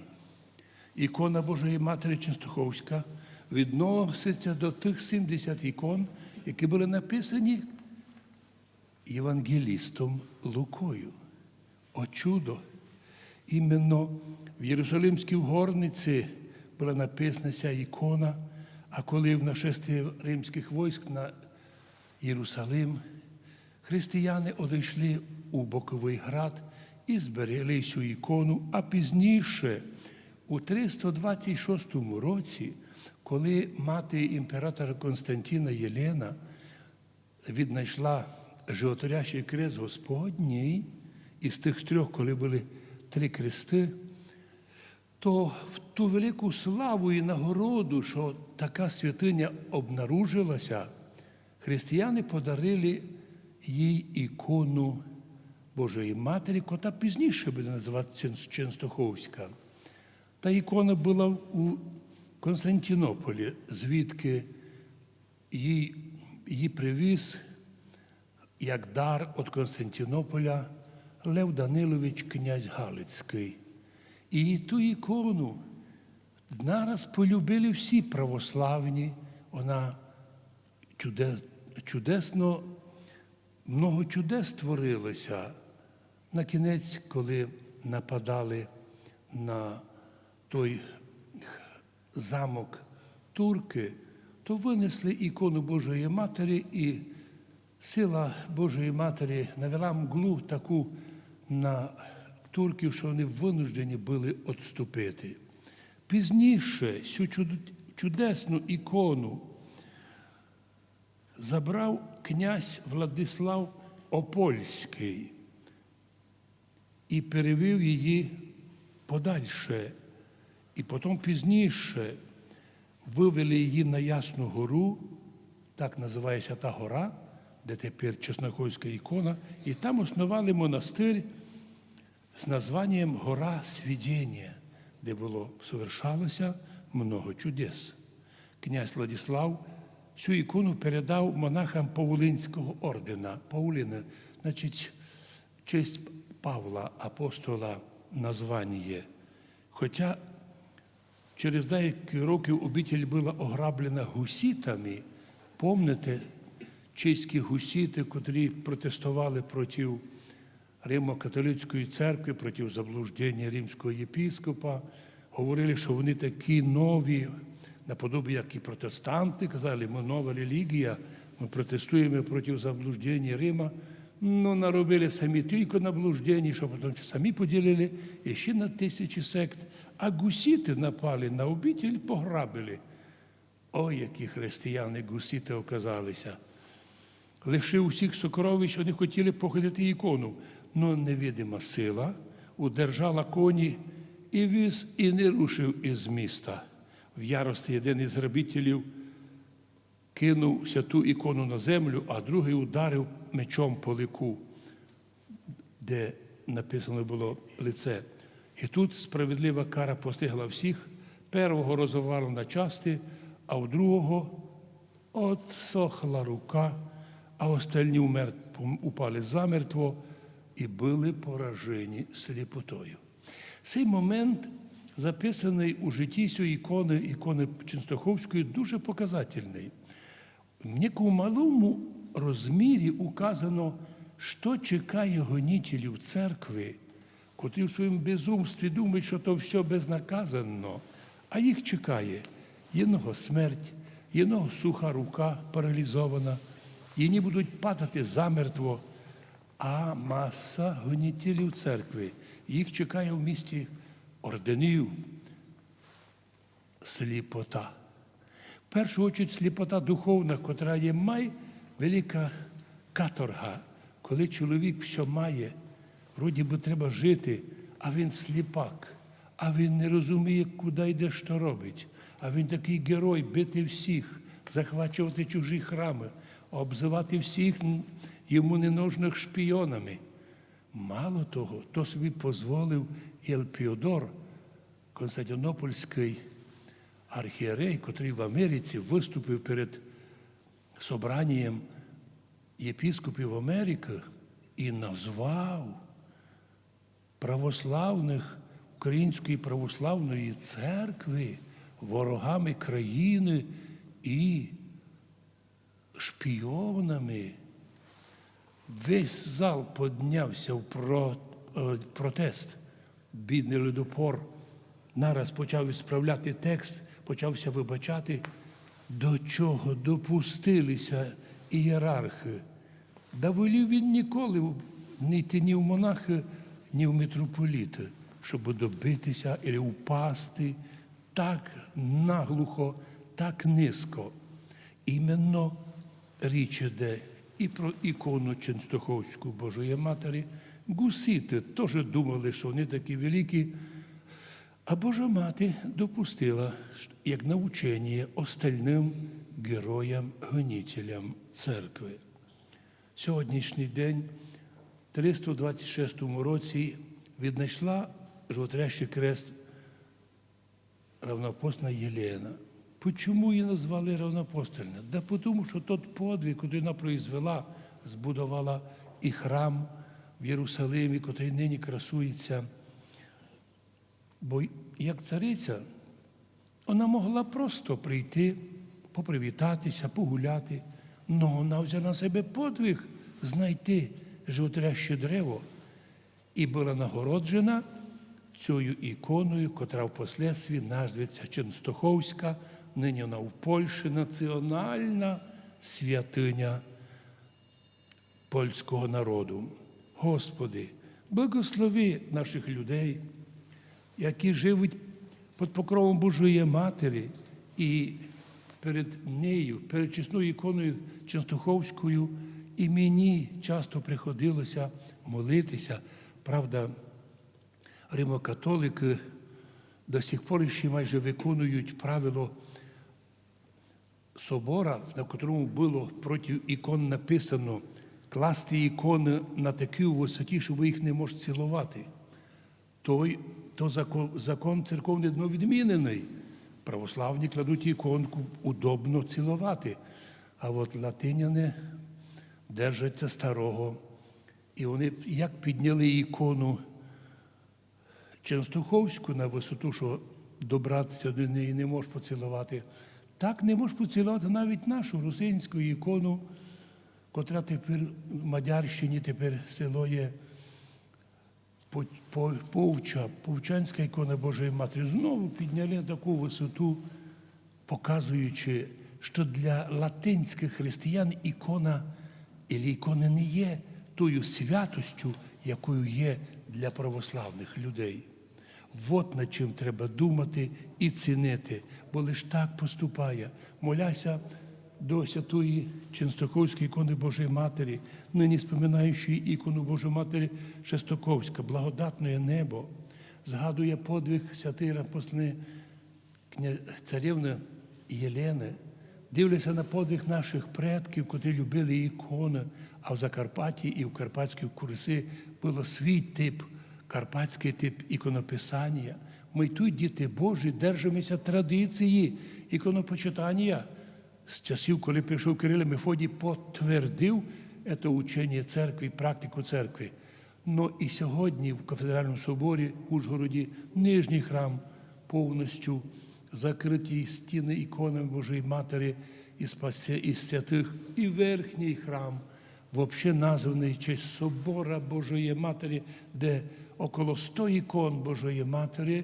Ікона Божої Матері Ченстоховська відноситься до тих сімдесят ікон, які були написані євангелістом Лукою. О чудо! Іменно в Єрусалимській горниці була написана ця ікона, а коли в нашествие римських войск на Єрусалим, християни одійшли у боковий град і зберегли цю ікону, а пізніше, у триста двадцять шостому році, коли мати імператора Константина Єлена віднайшла животворящий крест Господній, із тих трьох, коли були три крести, то в ту велику славу і нагороду, що така святиня обнаружилася, християни подарили їй ікону Божої Матері, кота пізніше буде називатися Чен-, Ченстоховська. Та ікона була у Константинополі, звідки її, її привіз як дар від Константинополя Лев Данилович, князь Галицький. І ту ікону нараз полюбили всі православні. Вона чудес-, чудесно, много чудес творилося. На кінець, коли нападали на той замок турки, то винесли ікону Божої Матері, і сила Божої Матері навела мглу таку на турків, що вони вынуждені були відступити. Пізніше цю чуд-, чудесну ікону забрав князь Владислав Опольський. и перевел її подальше. И потом пізніше вывели її на Ясну гору, так называется та гора, де тепер Чесноховська ікона, і там основали монастир з названием Гора Свідєнія, де было совершалося много чудес. Князь Владислав цю ікону передав монахам Паулинського ордена. Паулины, значить, честь Павла апостола название. Хоча через деякі роки обитель была ограблена гуситами, помните, чеські гусіти, котрі протестували проти Римо-католицької церкви, проти заблуждення римського єпископа, говорили, що вони такі нові, наподобі як і протестанти, казали, ми нова релігія, ми протестуємо проти заблуждення Рима. Ну, наробили самі тільки наблуждень, що потім самі поділили, і ще на тисячі сект. А гусіти напали на обитель, пограбили. Ой, які християни гусіти оказалися. Лишив усіх сокровищ, вони хотіли похитити ікону, но невидима сила удержала коні і віз і не рушив із міста. В ярости один із грабителів кинув святу ікону на землю, а другий ударив мечом по лику, де написано было лице. І тут справедлива кара постигла всіх. Первого розорвало на части, а у другого отсохла рука, а остальні умер-, упали замертво і были поражені сліпотою. Цей момент записаний у житті сьої ікони, ікони Ченстоховської, дуже показательний. В некому малому розмірі указано, що чекає гонителів церкви, котрі в своєму безумстві думають, що то все безнаказанно, а їх чекає єдного смерть, єдного суха рука паралізована, єдні будуть падати замертво, а маса гонителів церкви, їх чекає в місті орденів сліпота. В першу очередь сліпота духовна, котра є май велика каторга, коли чоловік все має, вроді би треба жити, а він сліпак, а він не розуміє, куди йде, що робить. А він такий герой, бити всіх, захвачувати чужі храми, обзивати всіх н-, йому ненужних шпіонами. Мало того, то собі дозволив Елпіодор, константинопольський архієрей, котрий в Америці виступив перед собранієм єпископів Америки і назвав православних Української православної церкви ворогами країни і шпіонами. Весь зал піднявся в про-, е, протест. Бідний ледопор нараз почав ісправляти текст, почався вибачати, до чого допустилися ієрархи. Да волів він ніколи в-, не йти ні в монахи, ні в митрополіти, щоб добитися і упасти так наглухо, так низько. Іменно річ іде і про ікону Ченстоховську Божої Матері. Гусіти теж думали, що вони такі великі. А Божа Мати допустила як научення остальним героям, гонителям церкви. Сьогоднішній день, в триста двадцять шестому році, віднайшла животворящий крест равноапостольна Єлена. Почему її назвали равноапостольна? Да потому, що тот подвиг, який вона произвела, збудувала і храм в Єрусалимі, який нині красується. Бо як цариця, вона могла просто прийти, попривітатися, погуляти, но вона взяла на себе подвиг знайти животворяще древо і була нагороджена цією іконою, котра впоследствії назветься Ченстоховська, нині вона в Польщі національна святиня польського народу. Господи, благослови наших людей, які живуть під покровом Божої Матері і перед нею, перед чесною іконою Ченстоховською, і мені часто приходилося молитися. Правда, Римокатоликы до сих пор еще майже виконують правило собора, на котором было против икон написано: «Класти ікони на такій висоті, що ви їх не можете цілувати». Той, то закон, закон церковний давно відмінений. Православні кладуть іконку, удобно цілувати. А от латиняни держаться старого. І вони як підняли ікону Ченстоховську на висоту, що добратися до неї не можеш поцілувати, так не можеш поцілувати навіть нашу русинську ікону, котра тепер в Мадярщині, тепер село є По- По- Повча, Повчанська ікона Божої Матері. Знову підняли на таку висоту, показуючи, що для латинських християн ікона або ікони не є тою святостю, якою є для православних людей. Вот над чим треба думати і цінити, бо лиш так поступає. Моляся до святої Ченстоховської ікони Божої Матері, нині споминаючи ікону Божої Матері Ченстоховська, благодатне небо, згадує подвиг святої апостольної кня- царевны Єлени, дивляться на подвиг наших предків, котрі любили ікони, а в Закарпатті і в Карпатській Русі було свій тип, карпатський тип іконописання. Ми тут, діти Божі, держимося традиції іконопочитання. З часів, коли прийшов Кирило і Мефодій, потвердив це учення церкви, практику церкви. Но і сьогодні в кафедральному соборі в Ужгороді нижній храм повністю закриті, стіни іконами Божої Матері і спасе і святих, і верхній храм, вообще названий в честь собора Божої Матері, де около сто ікон Божої Матері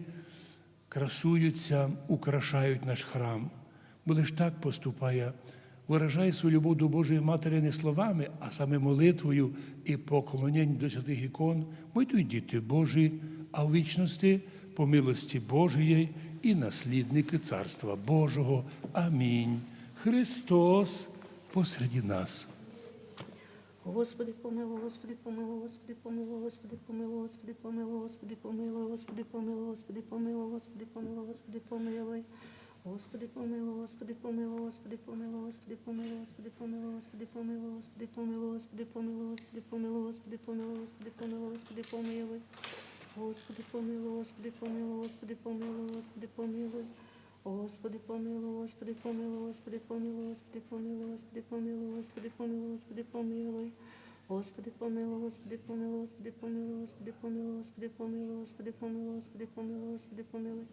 красуються, украшають наш храм. Бо лиш так поступає, выражая свою любов до Божої Матері не словами, а саме молитвою і поклоненням до святих ікон, ми тут діти Божі, а в вічності по милості Божій і наслідники Царства Божого. Амінь. Христос посреди нас. Господи, помилуй, Господи, помилуй, Господи, помилуй, Господи, помилуй, Господи, помилуй, Господи, помилуй, Господи, помилуй, Господи, помилуй, Господи, помилуй, Господи, помилуй. Господи, помилуй, Господи, помилуй, Господи, помилуй, Господи, помилуй, Господи, помилуй, Господи, помилуй, Господи, помилуй, Господи, помилуй, Господи, помилуй, Господи, помилуй. Господи, помилуй, Господи, помилуй, Господи, помилуй, Господи, помилуй. Господи, помилуй, Господи, помилуй, Господи, помилуй, Господи, помилуй, Господи, помилуй, Господи, помилуй. Господи, помилуй, Господи, помилуй, Господи, помилуй, Господи, помилуй, Господи, помилуй, Господи, помилуй, Господи, помилуй.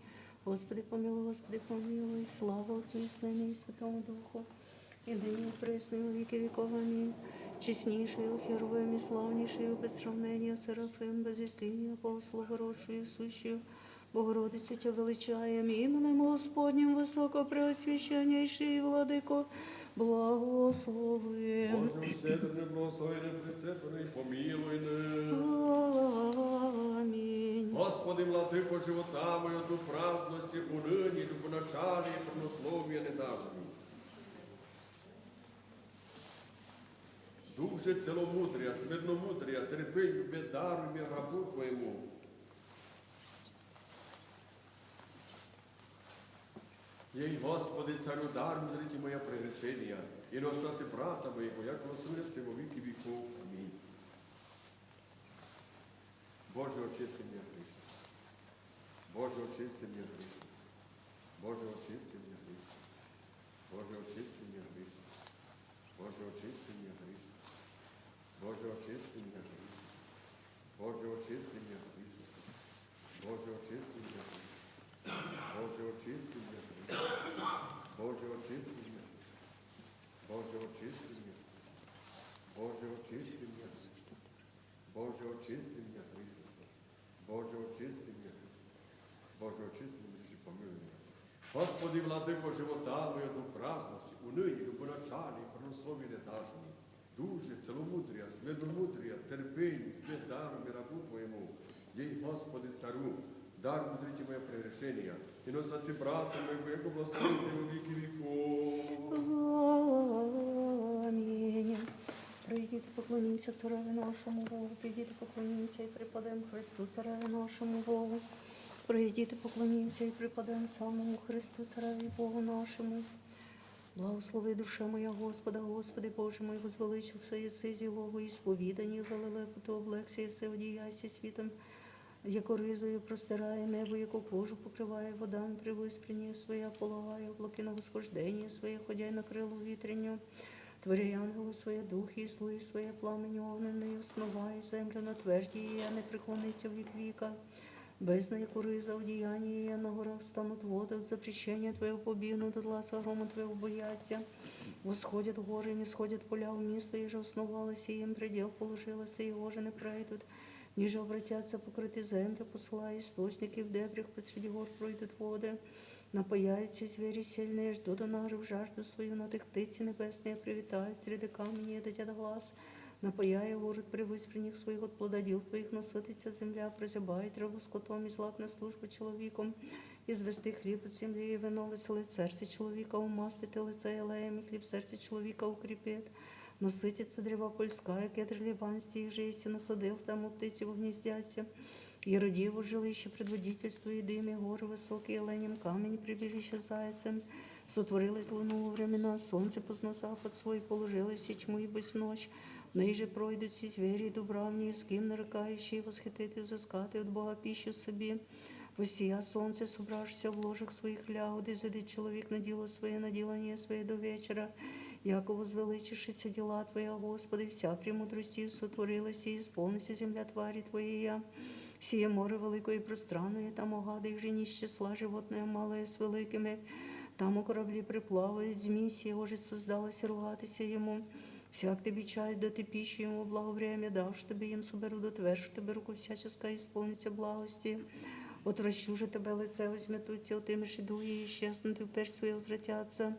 Господи, помилуй, Господи, помилуй. Слава Отцу и Сыну и Святому Духу, и ныне и присно и во веки веков. Аминь. Честнейшую, херувим и славнейшую, без сравнения серафим, без истления апостолов, росшую, сущую, Богородицу Тебя величаем, именем Господним высокопреосвященнейший Владыко, благословим. Боже, всемирный, благослови нас, прецепленный, помилуй нас. Аминь. Господи, владыко живота моего, дух праздности, уныне, любоначалия и преусловия не дашь мне. Дух же целомудрия, смирномудрия, терпенья даруй мне, рабу Твоему. Ей, Господи, Царю, даруй мне мои прегрешения, и на смерть брата моего, яко осудит во веки веков. Аминь. Боже, очисти меня грешного. Боже, очисти меня грешного. Боже, очисти меня грешного. Боже, очисти меня грешного. Боже, очисти меня грешного. Боже, очисти меня грешного. Боже, очисти меня грешного. Боже, очисти меня грешного. Боже, очисти меня грешного. Боже, очисти меня грешного. Боже, очисти меня грешного. Боже, очисти меня грешного. Боже, очисти меня грешного. Боже, очисти меня грешного. Боже, очисти меня грешного, помилуй меня. Господи, владыко живота моего, дух праздности, уныне, любоначалия и преусловия не дашь мне. Дух же целомудрия, смирномудрия, терпенья даруй мне, рабу Твоему. Ей, Господи, Царю, даруй мне мои прегрешения, и на смерть брата моего, яко осудит во веки веков. Аминь. Пройдите, поклонитесь. Поклонимся Цареве нашему Богу, придите, поклонимся и преподаем Христу, Цареве нашему Богу. Придите, поклонимся и преподаем самому Христу, Цареве и Богу нашему. Благослови, душа моя, Господа. Господи Боже мой, возвеличился Иисус зело во исповедании, велелепуту облегся Иисус, одеяйся свитом, яко ризою простирая небо, яко кожу покрывая водами, превыспрение свое полагая облаки на восхождение свое, ходя на крылу ветренню, творя ангелы свои духи и слуи свои пламени огненные, основая землю на тверди, и не преклонится век века. Бездна и куры за одеяние, и на горах станут воды от запрещения твоего, побьют от гласа грома твоего боятся. Восходят горы, не сходят поля в место, и же основалось, и им предел положилось, и его же не пройдут. Ниже обратятся покрытые земли, посылая источники, в дебрях посреди гор пройдут воды. Напаяются звери сильные, ждут нарыв жажду свою, на тех птицы небесные привитают среди камней, дадят глаз. Напаяя город превыспренних своих, от плододел твоих насытится земля, прозябает рабу скотом, и злак на службу человеком. Извести хлеб от земли, и вино веселит сердце человека, умастит и лица елеем, и хлеб сердце человека укрепит. Насытится древа польская, кедр ливанский, и же истинно садил, там птицы угнездятся. И роди его жилище предводительствует дым, и горы высокие оленем камень, прибежище зайцем. Сотворилось луну во времена, солнце поздно запад свой, положилось и тьму, и бысь ночь. Ныже пройдут все звери, и дубравни, и ским нарыкающие, восхитит и взыскат, и от Бога пищу себе. Воссия солнце, собравшийся в ложах своих лягут, и зайдет человек на дело свое, на делание свое до вечера. Яко возвеличившиеся дела Твоя, Господи, вся премудростью сотворилась, и исполнится земля твари Твоей. Сие море великое и пространное, там огады и женище, сла животное малое с великими, там корабли приплавают, змей сего же создалось, ругатися ему. Всяк ты бичай, да ты пищу ему в благо время дав, чтобы им соберу да тверь, чтобы руку всяческая исполнится благости. Отвращу же тебя лице возьметутся, отымешь и духи исчезнут, и перь свои возвратятся.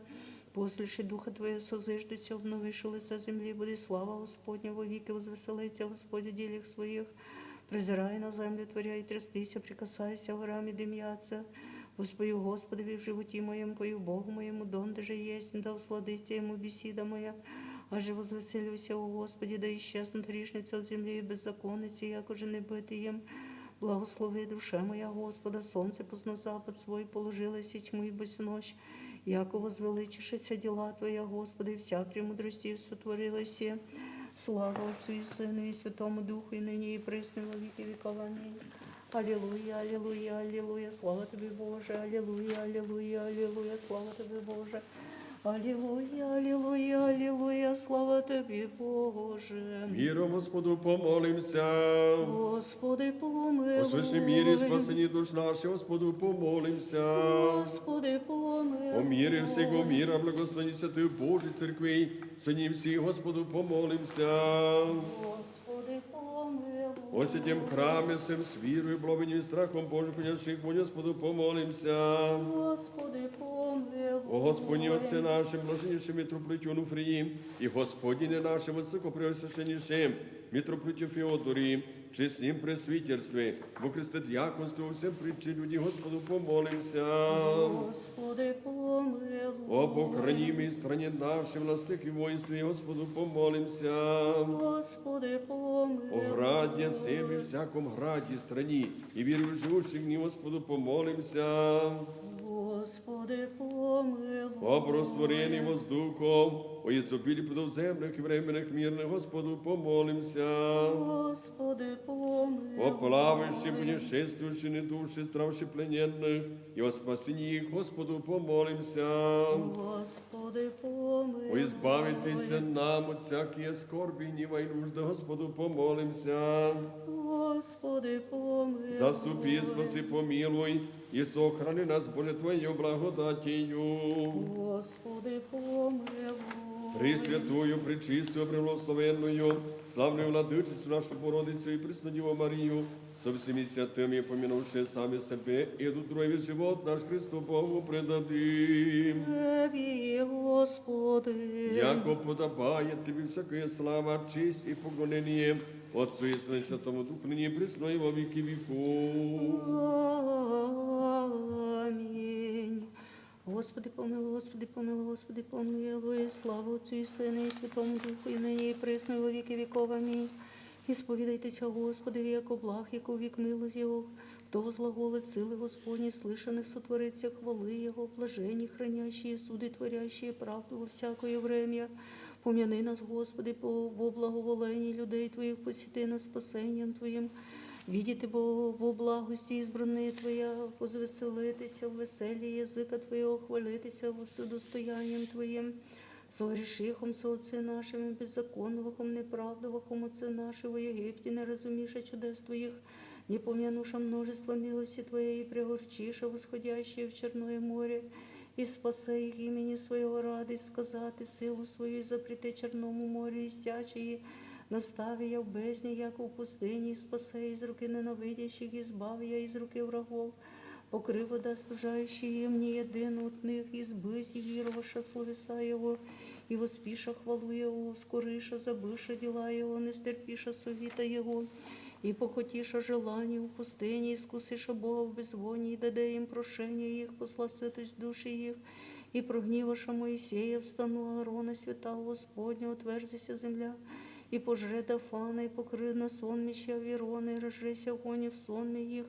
После же духа твоего созиждутся, обновишь лице земли, будет слава Господня, во веки возвеселится Господь в делах своих. Призирай на землю, творя и трястися, прикасайся, горами дымятся. Воспою Господови в животе моем, пою Богу моему, донде же есть, да усладит ему беседа моя. Аже возвеселюся, о Господи, да исчезнут грешницы от земли и беззаконницы, яко же не бытием. Благослови, душа моя, Господа, солнце поздно запад свой, положилось и тьму и бысь ночь. Яко возвеличившиеся дела Твоя, Господи, вся премудростью сотворилось. Слава Отцу и Сыну и Святому Духу, и ныне и присно и во веки веков. Аминь. Аллилуйя, аллилуйя, аллилуйя, слава Тебе, Боже. Аллилуйя, аллилуйя, аллилуйя, слава Тебе, Боже. Аллилуйя, аллилуйя, аллилуйя, слава Тебе, Боже. Миром Господу помолимся. Господи, помилуй. О святом мире спасении душ наших, Господу помолимся. Господи, помилуй. О мире всего мира, благословении святой Божьей Церкви, сыни всех, Господу помолимся. Господи, помилуй. О святем храме всем с верою, благовением и страхом Божьим, хранящих, Господу помолимся. Господи, помилуй. О Господи, Отце нашим, блаженнейшем митрополите Онуфрии, и Господине нашим, высокопреосвященнейшем митрополите Феодории, честном пресвитерстве, во Христе диаконстве, всем притче люди, Господу помолимся. Господи, помилуй. Об охранимой стране нашей, властях и воинстве, Господу помолимся. Господи, помилуй. О граде всем и всяком граде стране, и верующих живущих в ней, Господу помолимся. Господи, помилуй. Об растворении воздухов, о изобилии плодов земных и временных мирных, Господу помолимся. Господи, помилуй. О плавающих, путешествующих, недужих, страждущих, плененных, и о спасении их, Господу помолимся. Господи, помилуй. О избавитесь нам от всякие скорби, гнева и нужды, Господу помолимся. Господи, помилуй. Заступи, спаси, помилуй, и сохрани нас, Боже, Твоею благодатью. Господи, помилуй. Пресвятую, пречистую, преблагословенную, славную Владычицу нашу Богородицу и Пресную Деву Марию, со всеми святыми, помянувшие сами себе и друг друга, весь живот наш Христу Богу предадим. Тебе, Господи. Яко подобает Тебе всякая слава, честь и поклонение, Отцу и Сыну и Святому Духу, ныне и присно и во веки веков. Аминь. Господи, помилуй, Господи, помилуй, Господи, помилуй. Слава Отцу и Сыну и Святому Духу, и ныне и пресно и во веки веков. Аминь. Исповедайтеся Господу, яко благ, яко велик милость Его. Кто возглаголит силы Господни, слышаны, сотворит все хвалы Его. Блаженные хранящие, суды творящие правду во всякое время. Помяни нас, Господи, по, во благоволении людей Твоих, посети нас спасением Твоим. Видит Бог во благости избранные Твоя, возвеселитеся в веселье языка Твоего, хвалитеся во всю достоянием Твоим. Согрешихом со отцы нашими, беззаконнохом, неправдовахом отцы наши во Египте, не разумеша чудес Твоих, не помянуша множество милости Твоей, и пригорчиша восходящие в Черное море, и спаса их имени Своего ради, сказати силу Свою, и запрети Черному морю иссячь, и настави я в бездне, яко в пустыне, и спаса из руки ненавидящих, избави я из руки врагов, покрыв вода стужающие, им ни едын от них, избысь и вирваша словеса Его, и воспиша хвалу Его, ускориша, забыша дела Его, не стерпиша совета Его, и похотиша желание в пустыне, искусиша Бога в беззвонии, даде им прошение их, посла сытость души их, и прогниваша Моисея, встану Аарона, святаго Господня, отверзися земля, и пожре Дафана, и покры на сонмище Аверона, и разжеся огонь в сонме их,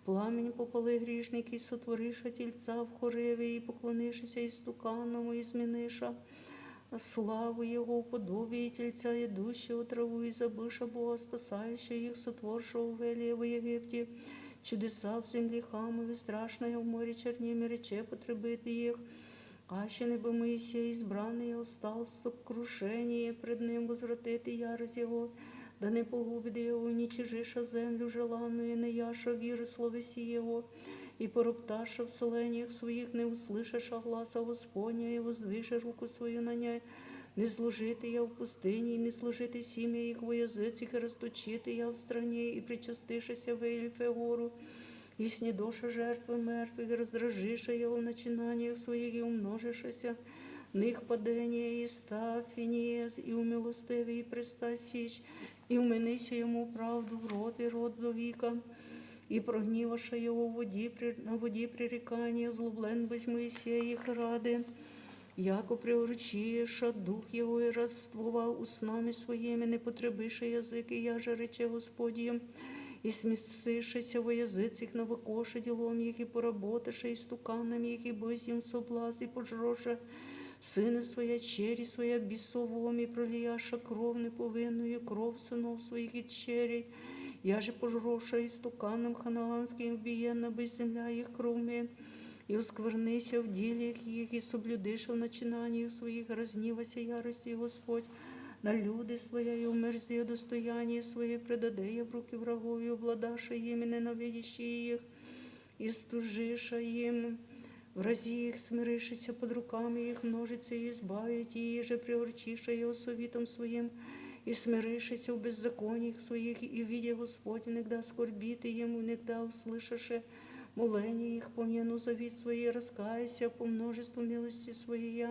пламень попалы грешники, сотвориша тельца в Хореве, и поклонишися истуканному, изменыша славу Его подобие тельца, идущего траву, и забыша Бога, спасающего их, сотворшего велие в Египте, чудеса в земле Хамове, страшное в море Черним, рече потребит их. Аще бы Моисей, избранный, остал в сокрушении пред ним, возвратит и ярость Его, да не погубит Его, уничижиша землю желанную, не яша виры словеси Его, и поропташа в селениях своих, не услышаша гласа Господня, и воздвижи руку свою на ней, не служит я в пустыне, не служит и семья их во языцах, и расточит я в стране, и причастишися в Ильфе гору, и снедоша жертвы мертвых, и раздражиша Его в начинаниях своих, и умножишися ных падение, и став финиес, и умилостыви, и преста сич, и уменися Ему правду в рот, и род до века. И прогниваша Его в воде при-, на воде пререкания, озлоблен бысь Моисей их рады, яко приурочиша дух Его, и раствова устнами своими, не потребиша язык, и я же рече Господи, и сместишися во языцах, навыкоша делом их, и поработаша истуканами их, и бызьем соблазн, и пожроша сыны своя, чери своя бесовом, и пролияша кровь неповинную, кровь сынов своих и черей, я же пожроша истуканам ханаанским, вбиена бы земля их кровме, и осквернися в деле их, и соблюдыша в начинаниях своих, разнивася ярости Господь на люди своя, и умерзи достояние свое, предадея в руки врагов, и обладаша ими ненавидящие их, и стужиша им, врази их, смирившися под руками их, множится и избавить, и же приурчиша и осовитом своим, и смирившися в беззакониях своих, и видя Господь, иногда скорбит и им, иногда услышаше моление их, помяну завет свои, раскайся по множеству милости своей,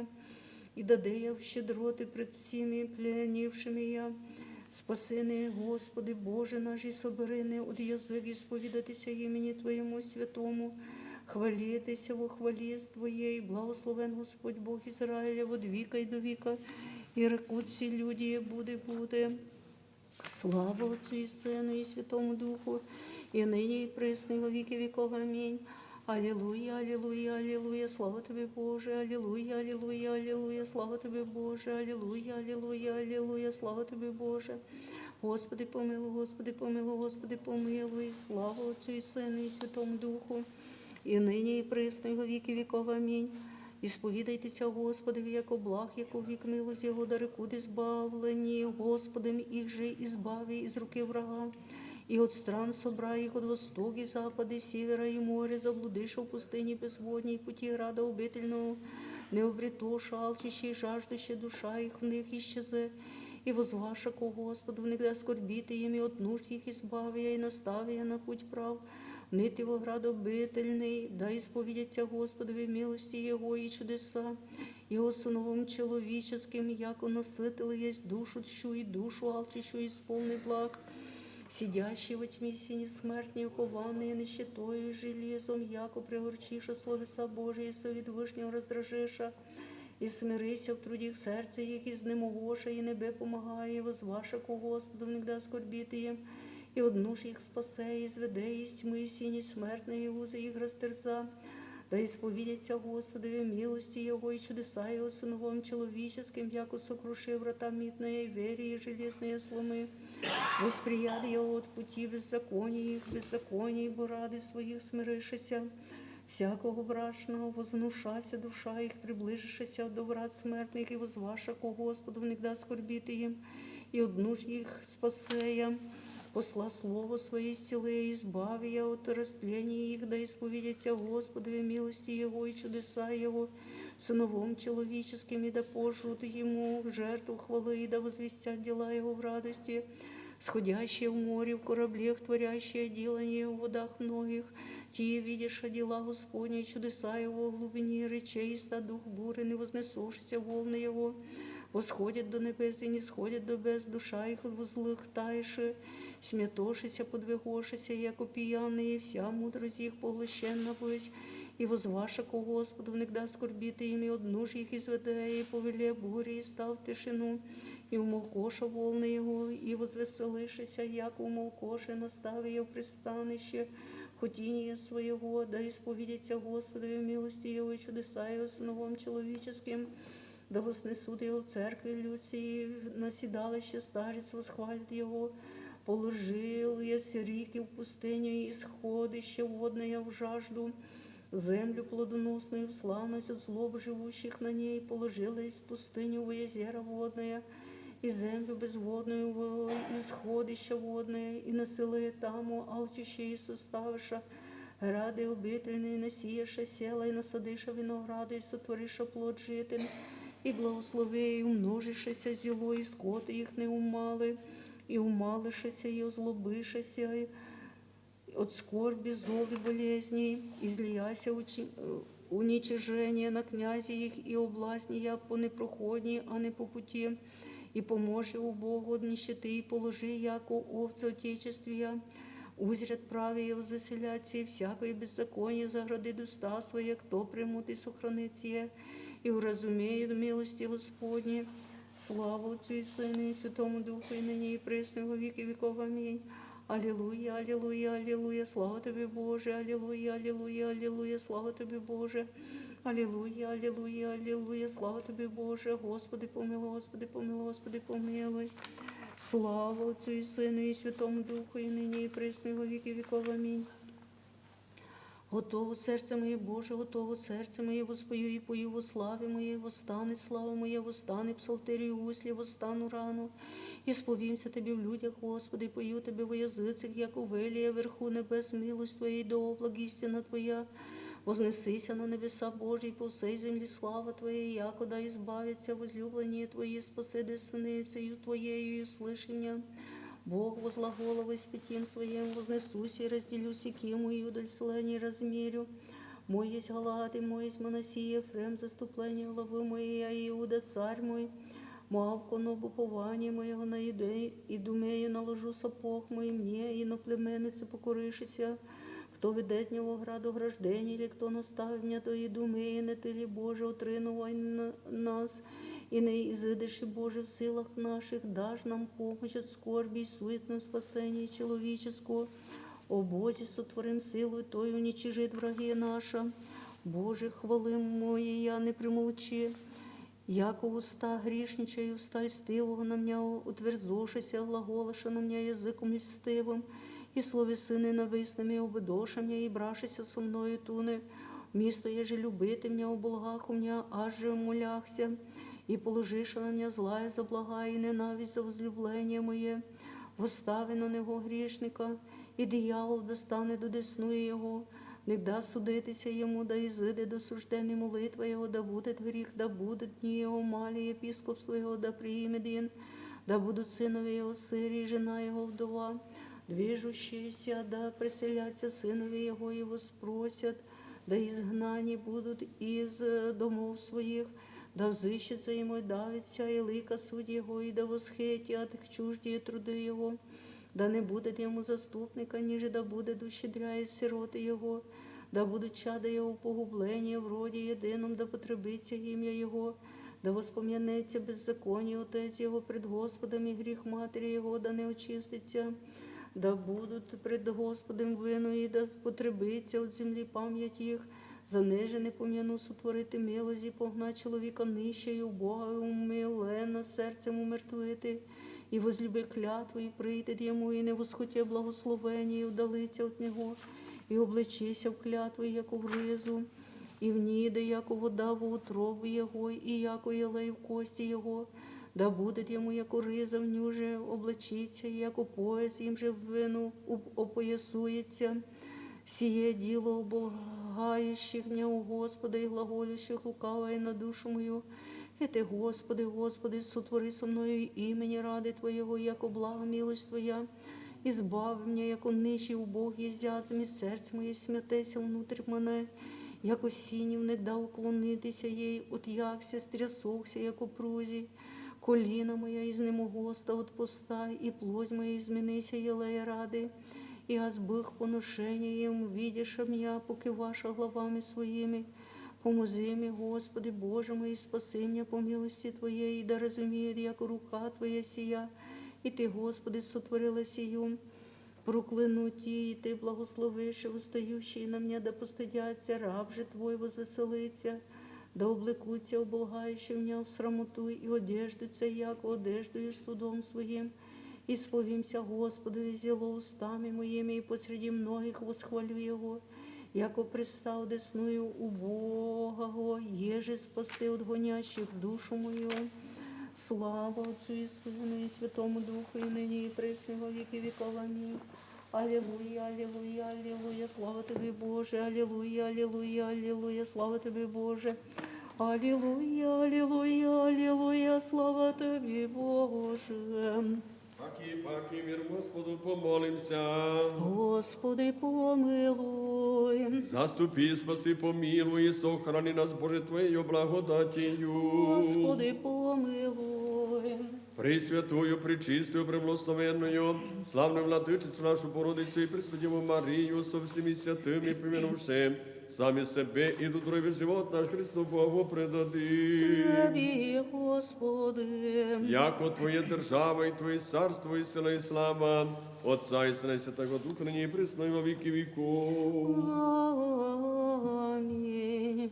и дадея в щедроты пред всеми пленившими я. Спасены, Господи Боже наш, и соберыны от язык исповедатися имени Твоему святому, хвалитися во хвале Твоей, благословен Господь Бог Израиля, вот века и до века, и рекут все люди, буды, буды. Слава Отцу и Сыну и Святому Духу, и ныне и пресно и во веки веков. Аминь. Аллилуйя, аллилуйя, аллилуйя, слава Тебе, Боже, аллилуйя, аллилуйя, аллилуйя, слава Тебе, Боже, аллилуйя, аллилуйя, аллилуйя, слава Тебе, Боже. Господи, помилуй, Господи, помилуй, Господи, помилуй, слава Отцу и Сыну и Святому Духу, и ныне и пресно и во веки веков. Аминь. Исповедайтеся Господу, яко благ, яко велик милость Его, да рекут избавление, Господом их же избави из руки врага, и от стран собрай их, от востока и запада, и севера и моря, заблудивших в пустыне безводней, пути града убительного, не обретоша, алчущие, жаждущие душа их в них исчезе, и возваша ко Господу, иногда скорбит ими, от нужд их избавия и наставия на путь прав, ныт его град убительный, да исповедятся Господу в милости Его и чудеса Его сыновым человеческим, яко насытил есть душу тщу и душу алчущую исполни благ. Сидящий во тьме синий смертник, окованный нищетою и железом, яко пригорчиша словеса Божия и совет Вышнего раздражиша, и смирися в труде их сердца их, изнемогоша и небе помогая, и возваша ко Господу, внегда скорбит им, и однуж их спасая, изведая из тьмы синей смертной и узы их растерза. Да исповедится Господу в милости Его и чудеса Его сыновом человеческим, яко сокруши врата митные, и двери железные сломы. Восприят я от пути беззакония их, беззаконий бурады своих смирившися, всякого брашного вознушася душа их, приближившися до врат смертных, и возваша ко Господу, внегда скорбит им, и однуж их спасая, посла слово свое исцелая, избавия от растления их, да исповедится Господу в милости Его и чудеса Его сыновом человеческим, и да пожрут Ему жертву хвалы, и да возвестят дела Его в радости, сходящие в море, в кораблях, творящие делания в водах многих, те видящие дела Господни, чудеса Его в глубине речей, иста дух бурен и вознесшиеся волны Его восходят до небес и не сходят до бес, душа их в узлах таиши, смятошися, подвигошися, яко пьяные, и вся мудрость их поглощена быть, и возваша ко Господу, внегда скорбит им, и однуж их изведая, и повеле бури, и став тишину, и умолкоша волны Его, и возвеселишися, яко умолкоша, и настави Его пристанище, хотиния своего, да исповедится Господу в милости Его и чудеса Его сыновом человеческим, да вознесут Его в церкви люди, и наседалище старец восхвалит Его. Положил я сирики в пустыне, и сходище водное в жажду, землю плодоносную в славность от злоб живущих на ней, положил я пустыню в озера водные, и землю безводную в исходище водное, и насылая таму алчущие и составиша рады обительные, насиеша села, и насадыша винограды, и сотвориша плод житин, и благослови, и умножишися зело, и скот их не умалы, и умалышися, и озлобышися, и от скорби, зол и болезней, излияся учи-, э, уничижение на князей их, и облазни я по непроходней, а не по пути, и поможи, о Бог, от нищеты, и положи, яко овцы отечествия, узрят правее и возвеселятся, и всякое беззаконие заградит уста свои, кто примут и сохранит сие, и уразумеют милости Господни. Слава Отцу и Сыну и Святому Духу, и ныне и пресно во веки веков. Аминь. Аллилуйя, аллилуйя, аллилуйя, слава Тебе, Боже, аллилуйя, аллилуйя, аллилуйя, слава Тебе, Боже, аллилуйя, аллилуйя, аллилуйя, слава Тебе, Боже, Господи, помилуй, Господи, помилуй, Господи, помилуй. Слава Отцу и Сыну и Святому Духу, и ныне и пресно во веки веков. Аминь. Готово сердце мое, Боже, готово сердце мое, воспою и пою во славе моей, восстань, слава моя, восстань, псалтерию гусли, восстану рану. Исповимся Тебе в людях, Господи, пою Тебе во языцах, яко велия вверху небес милость Твоя, и да облаги истина Твоя. Вознесися на небеса, Божий, по всей земле слава Твоя, яко да избавится возлюбленные Твои, спаси десницею Твоею, и услыши меня. Бог возглаголовый с пятим своим, вознесусь и разделю Сикиму и удаль слани размерю. Мой есть Галаад, и мой есть Манасия, Ефрем, заступление главы моей, а Иуда царь мой. Моав коноб упование моего, на Иде-, Идумею наложу сапог мой, мне, иноплеменнице, покоришися. Кто ведет него град ограждений, или кто наставит меня, то Идумея, не Ты ли, Боже, отринувай на-, нас, и не изыдыши, Боже, в силах наших, дашь нам помощь от скорби и суетного спасения человеческого. О Боже, сотворим силу Твою, уничижит враге наша. Боже, хвалы мои, я не примолчи. Яко уста грешничая, и уста льстивого на меня утверзошися, глаголаша на меня языком льстивым, и словесы ненавистными обидоша меня, и бравшися со мною туне. Место еже любит Ты меня, о благах у меня, аже моляхся, и положиша на меня злая за благая, и ненависть за возлюбление мое. Восстави на него грешника, и дьявол достанет до десну его. Нигда судитися ему, да изыдет до суждения молитва его, да будет грех, да будут дни его мали епископство его, да примет ин, да будут сыновья его сыре, и жена его вдова, движущаяся, да преселятся сыновья его, его спросят, да изгнание будут из, э, домов своих, да взыщет за ему Давид вся елыка судьи его, и да восхитят их чуждые труды его. Да не будет ему заступника, ниже да будет ущедряет сироты его, да будут чада его погубления в роде едином, да потребится имя его, да воспомянется беззаконие отец его пред Господом, и грех матери его да не очистится, да будут пред Господом вину, и да потребится от земли память их, за неже не помяну сотворити милость и погнать человека нищего и убогого, и умиленно сердцем умертвити, и возлюби клятву, и придет ему, и не восхоти благословение, и удалится от него, и облечися в клятву, яко в ризу, и в ниды, яко вода во утробу его, и яко елей в кости его, да будет ему, яко риза в нюже облачится, и яко пояс им же в вину об-, опоясуется. Сие дело оболгающих меня у Господа и глаголющих лукавое на душу мою. И ты, Господи, Господи, сотвори со мною имени ради Твоего, яко блага милость Твоя. Избави меня, яко нищий убог езязми, сердце мое смятеся внутрь мене, яко синевник да уклонитеся ей, отъякся, стрясохся, яко прузий. Коліна моя изнемогоста от поста, и плоть моя изменися елея ради, и азбых поношением видишь меня, покиваша главами своими. Помози мне, Господи, Боже мой, и спаси меня по милости Твоей, и да разумеет, яко рука Твоя сия, и Ты, Господи, сотворила сию. Проклянуть и Ты благословишь, и восстающие на меня да постыдятся, раб же Твой возвеселится, да облекутся оболгающие меня в срамоту, и одеждутся, яко одеждую стыдом своим. Исповемся Господу и зело устами моими, и посреди многих восхвалю Его, яко пристав десную убогого, еже спасти от гонящих душу мою. Слава Отцу и Сыну и Святому Духу, и ныне и пресно во веки веков. Аминь. Аллилуйя, аллилуйя, аллилуйя, слава Тебе, Боже, аллилуйя, аллилуйя, аллилуйя, слава Тебе, Боже. Аллилуйя, аллилуйя, аллилуйя, слава Тебе, Боже. Паки, паки, мир Господу, помолимся. Господи, помилуй. Заступи, спаси, помилуй и сохрани нас, Боже, Твоею благодатью. Господи, помилуй. Пресвятую, пречистую, преблагословенную, славную Владычицу нашу Богородицу и Пресвятую Марию со всеми святыми, помянувши сами себе и друг друга, весь живот наш Христу Богу предадим. Тебе, Господи. Яко Твоя держава и Твое царство и сила и слава Отца и Сына и Святого Духа, ныне и присно и во веки веков. Аминь.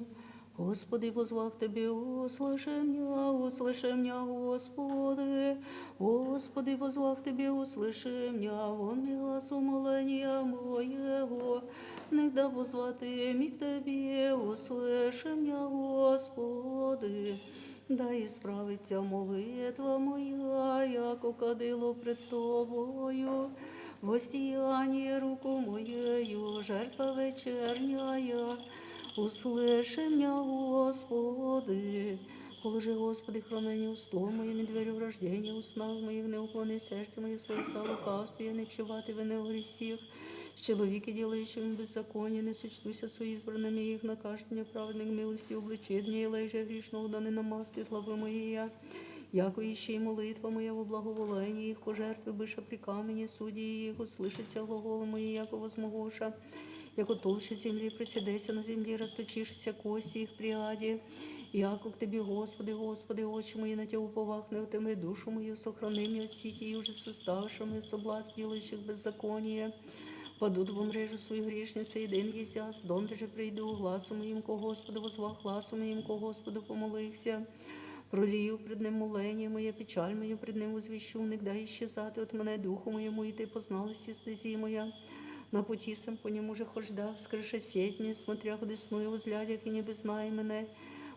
Господи, возвах Тебе, услыши меня, услыши меня, Господи. Господи, возвах Тебе, услыши меня, вон ми глас умоления моего. Нигда возвати ми к Тебе, услыши меня, Господи. Да исправится молитва моя, яко кадило пред Тобою. Воздеяние руку моею, жертва вечерняя. Услыши меня, Господи. Положи, Господи, хранение устов моим и дверь врождения уснов моих, не уклони сердце мое в словеса лукавстве, я не пщевати вины о грехах. С человеки, делающими беззаконие, не сочтуся со избранными, их накажет мне праведник милостью, облечет мне елей же грешного, да не намастит главы мои я. Яко ищи молитва моя во благоволение их, ко жертве быша при камне, суди их, услышится глаголы мои, яко возмогоша. Яко толща земли проседеся на земле, расточившиеся кости их при аде. Яко к Тебе, Господи, Господи, очи мои на Тебя уповахны, Ты мою душу мою сохрани мне от сети, и уже составшему соблазн делающих беззаконие. Падут во мрежу свою грешницы, и ден езяс, донде же приду, гласу моим ко Господу возвах, гласу моим ко Господу помолихся. Пролию пред Ним моление мое, печаль мою пред Ним возвещу, нигда исчезати от мене духу моему, и Ты познал исти стези моя. На пути сам по нему же хожда, скрыша сеть мне, смотря худесную возлядях и не безнай мене.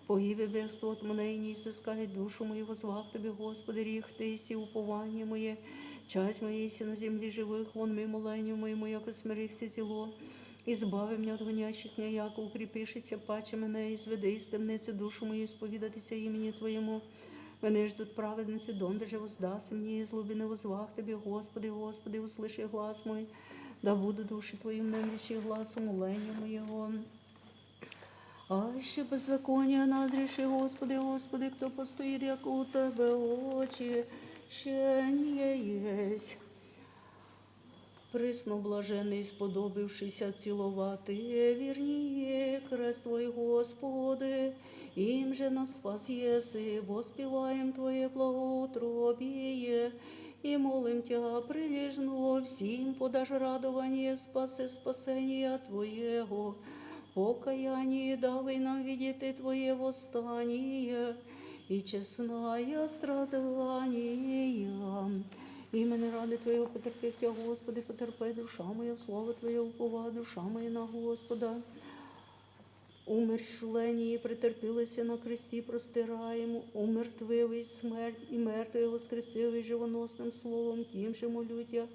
Поиве бегство от мене и не изыскай душу мою, возвах Тебе, Господи, рихты иси упование мое. Часть моя иси на земли живых, вон ми моление моему, яко смирихся зело. Избави меня от гонящих меня, яко укрепишься паче мене, изведи из темницы душу мою, исповедатися имени Твоему. Мене ждут праведницы, донде же воздастся мне из глубины, возвах Тебе, Господи, Господи, услыши глас мой. Да будут души Твои внемлющие гласу моления моего. Аще беззаконие нас реши, Господи, Господи, кто постоит, яко у Тебе очищение есть. Преснооблаженный, сподобившийся целовать вернее крест Твой, Господи, им же нас спасеси, воспеваем Твое благоутробие и молим Тебя прилежно всем подашь радование спасе спасения Твоего. Покаяние давай нам видеть и Твое восстание, и честное страдание. Имени ради Твоего потерпевшего, Господи, потерпи душа моя, в слово Твое уповаю, душа моя на Господа. Умерщвление претерпелося на кресте простираем, умертвив смерть и мертвые воскресив живоносным словом, тем же молю Тебя,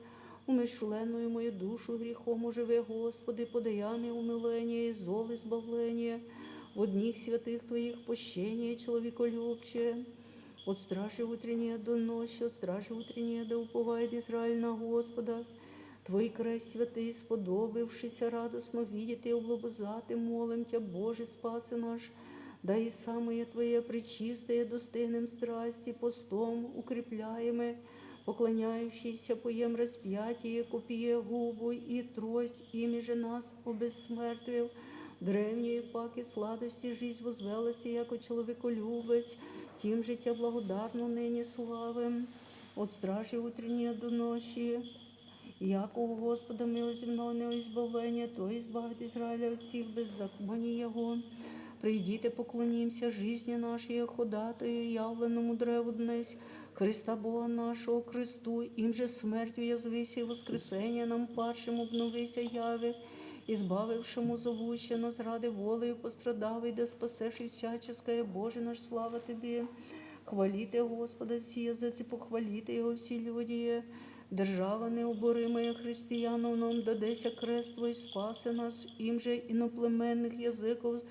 умерщвленную мою душу грехом оживи, Господи, подай мне умиление и зол избавление, в дни святых Твоих пощение человеколюбче. От стражи утренней до ночи, от стражи утренней да уповает Израиль на Господа. Твой край святый, сподобившийся радостно видеть и облобызать, молим Тебя, Боже, спаси наш, да и самые Твои пречистые, достойным страсти постом укрепляемы, поклоняющиеся поем распятие, копье, губу и трость, ими же нас обессмертвив, древние паки сладости жизнь возвелась, яко человеколюбец, тем же Тебя благодарно ныне славим. От стражи утренней до ночи, яко у Господа милость земного избавления, то избавит Израиля от всех беззаконий Его. Придите, поклонимся жизни нашей, ходатаю явленному древу днесь, Христа Бога нашего кресту, им же смертью язвися и воскресение нам падшим обновися яви, избавившему зовущее нас ради волею пострадавый, да спасешь и всяческое, Боже наш, слава Тебе. Хвалите Господа все языцы, похвалите Его все люди. Держава необоримая христианов нам дадеся крест Твой спасе нас, им же иноплеменных языков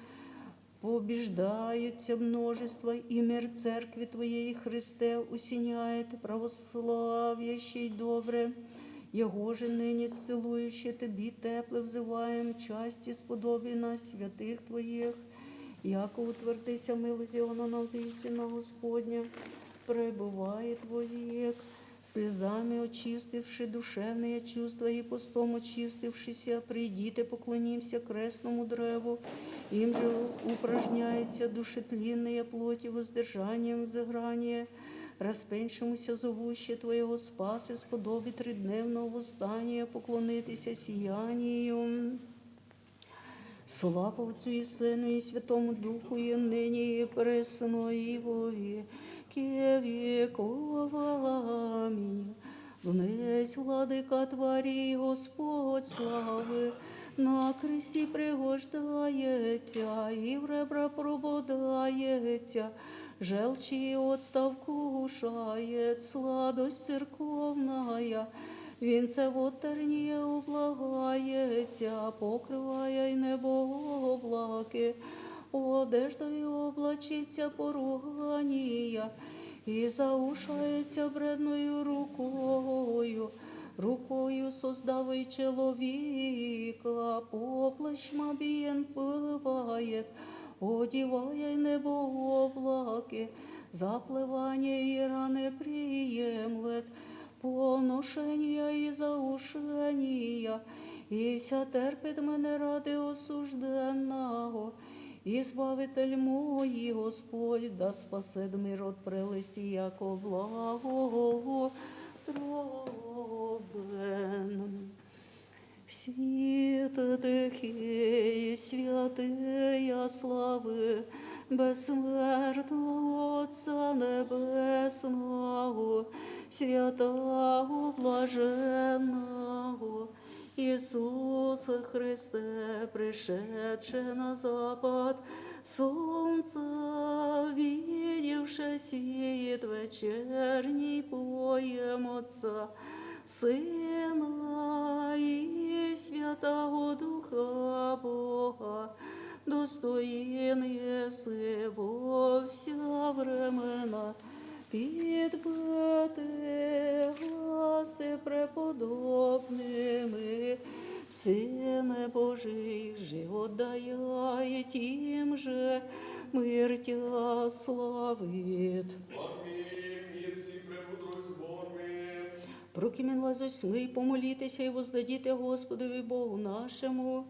побеждаются множество, и мир церкви Твоей Христе усиняет, православящий добре. Его же ныне целующие Тебе тепло взываем, части сподоби нас, святых Твоих, яко утвердися милостью на нас истина Господня, пребывает вовек. Слезами очистивши душевные чувства и постом очистившися, придите, поклонимся крестному древу, им же упражняется души тленные плоти воздержанием взыграния, распеншемуся зовуще Твоего спас и сподобит тридневного восстания поклонитися сиянию. Слава Отцу и Сыну и Святому Духу, и ныне, и пресно, и во веки веков. Аминь. Днесь Владыка Твори Господь славы на кресте пригождает Тя, и в ребра пробудает Тя, желчи и отстав кушает, сладость церковная, венце вот терние облагает Тя, покрывая небо облаки, одеждою облачит Тя поругание, и заушает Тя бредную рукою, рукою создавый человека, по плащмабиен бывает, одевая небо облаки, заплевание и раны приемлет, поношения и заушения, и вся терпит мене ради осужденного. Избавитель мой и Господь, да спасет мир от прелести, яко благо дробен. Святых и святые славы бессмертного Отца Небесного, святого блаженного Иисуса Христа, пришедшего на запад солнца, видевшего свет вечерний, поем Отца, Сына и Святого Духа Бога, достоин еси во вся времена пред бытия с преподобными, Сыне Божий же отдаяй, тем же мир Тя славит. Аминь. Мир сим пребудет с вами. Руки менла зусьмы, помолитеся и воздадите Господу и Богу нашему.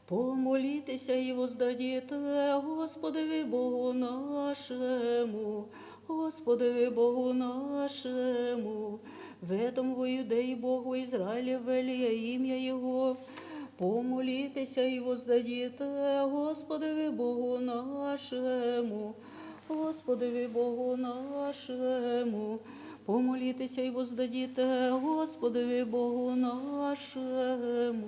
Помолитеся и воздадите Господу и Богу нашему. Господу и Богу нашему. В этом воюй Бог во Израиле, велия имя Его. Помолитеся и воздадите Господу и Богу нашему. Господу и Богу нашему. Помолитеся и воздадите Господу и Богу нашему.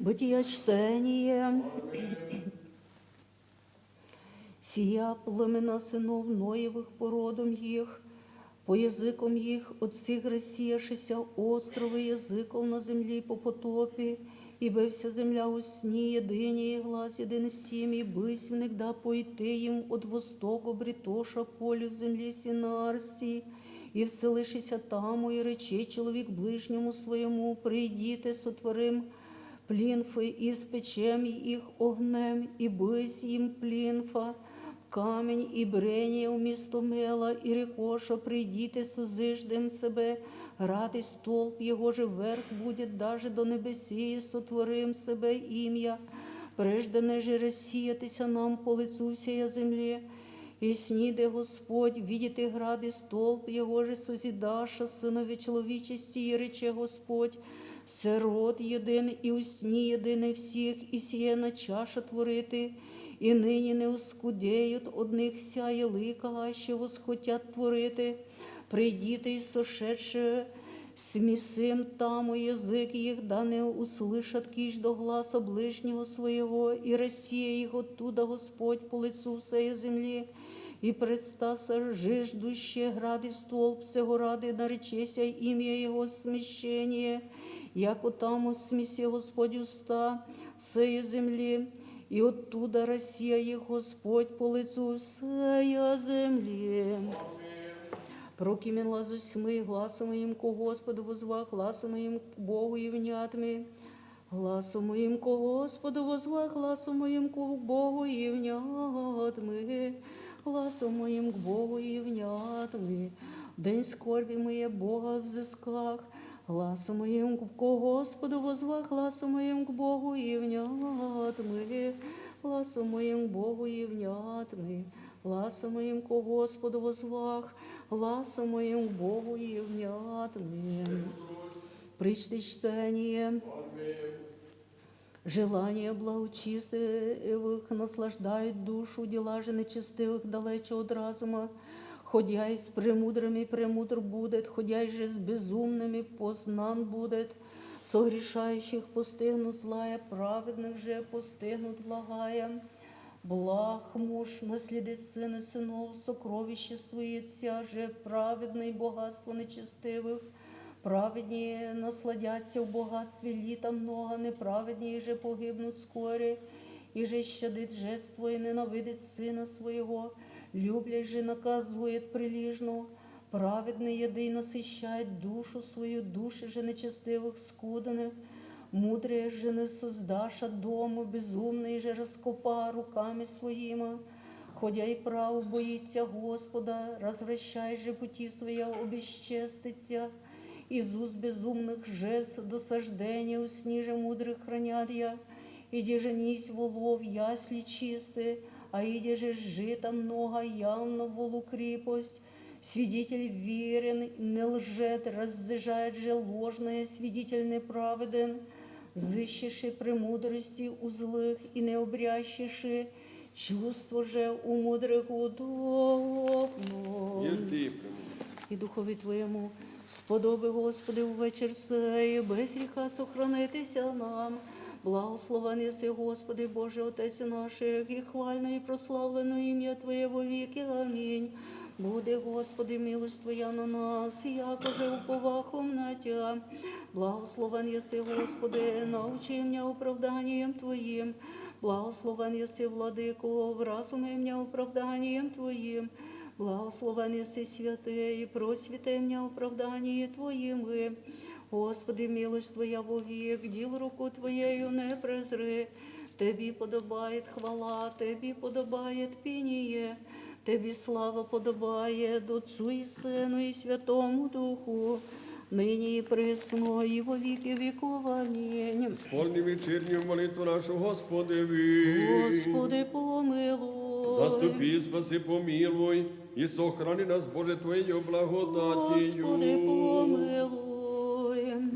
Бытие чтение. Сия племена сынов Ноевых по родам их, по языкам их, от всех рассеявшихся островов языков на земле по потопе, ибо вся земля усни едине и глас единый всеми, бысь всегда пойте им от востока притоша поле в земле Синарсти, и вслышися тому и рече человек ближнему своему: «Придите, сотворим плинфы и спечем их огнем, и бысь им плинфа, камень и брение вместо мела, и рекоша придите, созиждем себе град и столб, его же верх будет даже до небесей, и сотворим себе имя, прежде нежели рассеятися нам по лицу всея земле». И сниде Господь: «Видите град и столб, его же созидаша сынове человечести, и рече Господь: Сырод един и усни едины всех, и сие на чаша творити, и ныне не ускудеют одних вся елыка, аще восхотят творити. Придите и сошедше смесим тому язык их, да не услышат киш до гласа ближнего своего, и рассея их оттуда Господь по лицу всей земли». И предстаса жиждуще град и столб сего рады, наречеся имя его смещение, яко там смесе Господь уста всей земли, и оттуда рассея их Господь по лицу всей земли. Прокимен лазусьмы, гласом моим ко Господу возвах, гласом моим к Богу и внят ми. Гласом моим ко Господу возвах, гласом моим ко Богу и внят мы. Гласом моим к Богу и внят мы. День скорби моя Бога взысках. Гласом моим ко Господу возвах, гласом моим к Богу и внят мы. Гласом моим к Богу и внят мы. Гласом моим ко Господу возвах, гласом моим к Богу и внят мы. Причтечтание. Желание благочестивых наслаждает душу, дела же нечестивых далече от разума. Ходяй с премудрыми премудр будет, ходяй же с безумными познан будет. Согрешающих постигнут злая, праведных же постигнут благая. Благ муж наследит сына сынов, сокровиществует ся же праведный богатство нечестивых. Праведнее насладятся в богатстве лита много, неправеднее же погибнут вскоре. И же щадит жертву и ненавидит сына своего, люблящий же наказует прилежно. Праведный еды насыщает душу свою, души же нечестивых скудных. Мудрые жены создаша дому, безумные же раскопа руками своими. Ходяй прав боится Господа, развращай же пути своя обесчестится. Из уст безумных жест досаждение, усни же мудрых хранят я. Иди женись в улов ясли чисты, а иди же жита много явно в улу крепость. Свидетель верен не лжет, разъезжает же ложное, свидетель неправеден. Зыщешь премудрости у злых и не обрящешь, чувство же у мудрых удобно. Єрти премудрость. И духови твоєму сподоби, Господи, увечер сей без гріха сохранитися нам. Благословен єси, Господи, Боже, Отець наших, и хвально и прославлено имя Твоє во веки. Аминь. Буде, Господи, милость Твоя на нас, якоже уповахом на Тя. Благословен єси, Господи, научи меня оправданием Твоим. Благословен єси, Владыко, вразуми меня оправданием Твоим. Благословен єси, Святый, просвети меня оправданием Твоим. Господи, милость Твоя вовек, діл руку Твоєю не презри. Тобі подобает хвала, Тобі подобает пініє. Тебе слава подобает Отцу и Сыну и Святому Духу, ныне и присно и во веки веков. Аминь. Исполни вечернюю молитву нашу, Господи, яви. Господи, помилуй. Заступи, спаси, помилуй, и сохрани нас, Боже, Твоею благодатью. Господи, помилуй.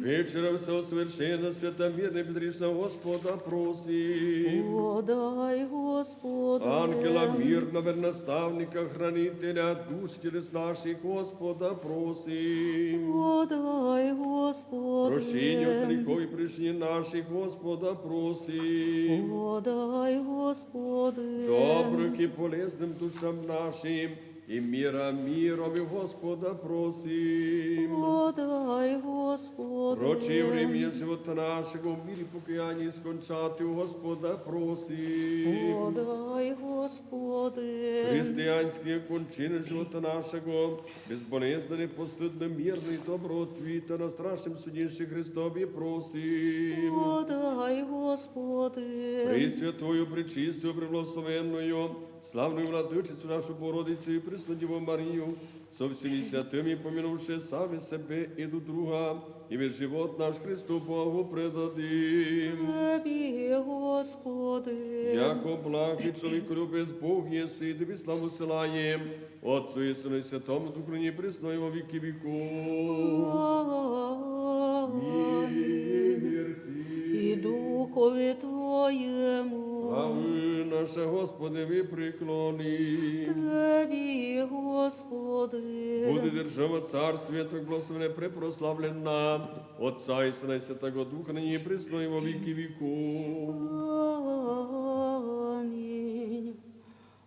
Вечера всего совершенного, света мирно и безгрешно Господа просим. Подай, Господи. Ангела мирного, наставника, хранителя душ телес наших Господа просим. Подай, Господи. Прощение грехов и прегрешений наших Господа просим. Подай, Господи. Добрых и полезным душам нашим и мира миром и Господа просим. Подай, Господи. Прочие времена живота нашего в мире покаяния скончать у Господа просим. Подай, Господи. Христианские кончины живота нашего безболезненно, постыдно, мирно и добро ответа на страшном суде Христове просим. Подай, Господи. Пресвятую, пречистую, преблагословенную, славную Владычицу нашу Богородицу и Пресную Деву Марию, со всеми святыми, помянувши сами себе и друг друга, и весь живот наш Христу Богу предадим. Тебе, Господи. Яко благ и человеколюбец Бог еси, и Тебе славу сылаем, Отцу и Сыну и Святому Духу, ныне и присно и во веки веков. Аминь. И духове Твоему. Славы наша, Господи, и преклоним. Тебе, Господи. Буде держава Царствие Твоего благословения препрославлена, Отца и Сына и Святого Духа, ныне и присно и во веки веков. Аминь.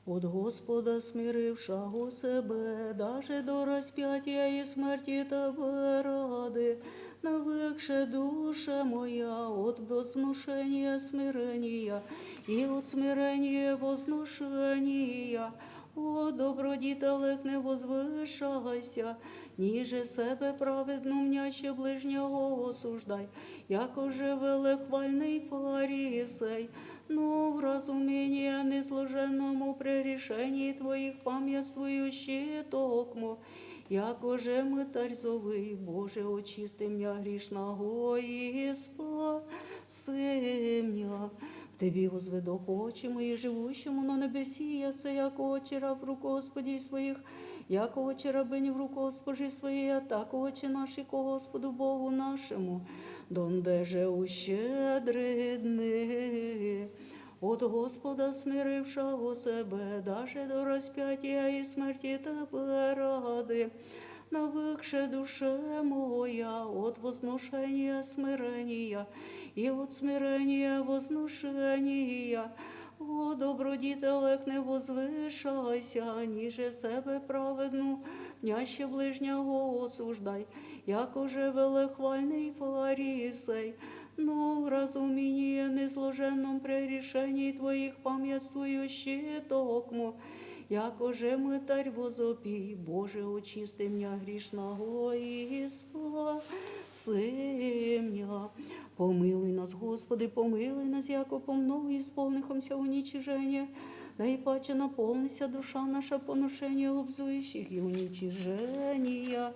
От Господа, смирившего себе даже до распятия и смерти Тебе ради, навыкше, душе моя, от возношения смирения и от смирения возношения, о, добродетелях не возвышайся, ниже себе праведну, мняще ближнего осуждай, яко же велехвальный фарисей, но в разумении незложенному при решении Твоих памятствующий токмо, яко же мытарь зовы, Боже, очисти мня грешного и спаси мня. В Тебе возведу, Отче мой, живущему на небеси, яко очера в рук Господи своих, яко очера бынь в рук Господи своей, а так очи наши ко Господу Богу нашему, донде же ущедрыдны. От Господа, смирившего себе даже до распятия и смерти Тебе ради, навыкше, душе моя, от возношения смирения и от смирения возношения, о, добродетелях не возвышайся, ниже себе праведну, мняще ближнего осуждай, яко же велехвальный фарисей, но в разумении незложенном при решении Твоих памятствующий токмо, яко же мытарь возопи, Боже, очисти мня грешного и спаси мня. Помилуй нас, Господи, помилуй нас, яко помно исполнихомся уничижения, да и паче наполнися душа наша поношения обзующих и уничижения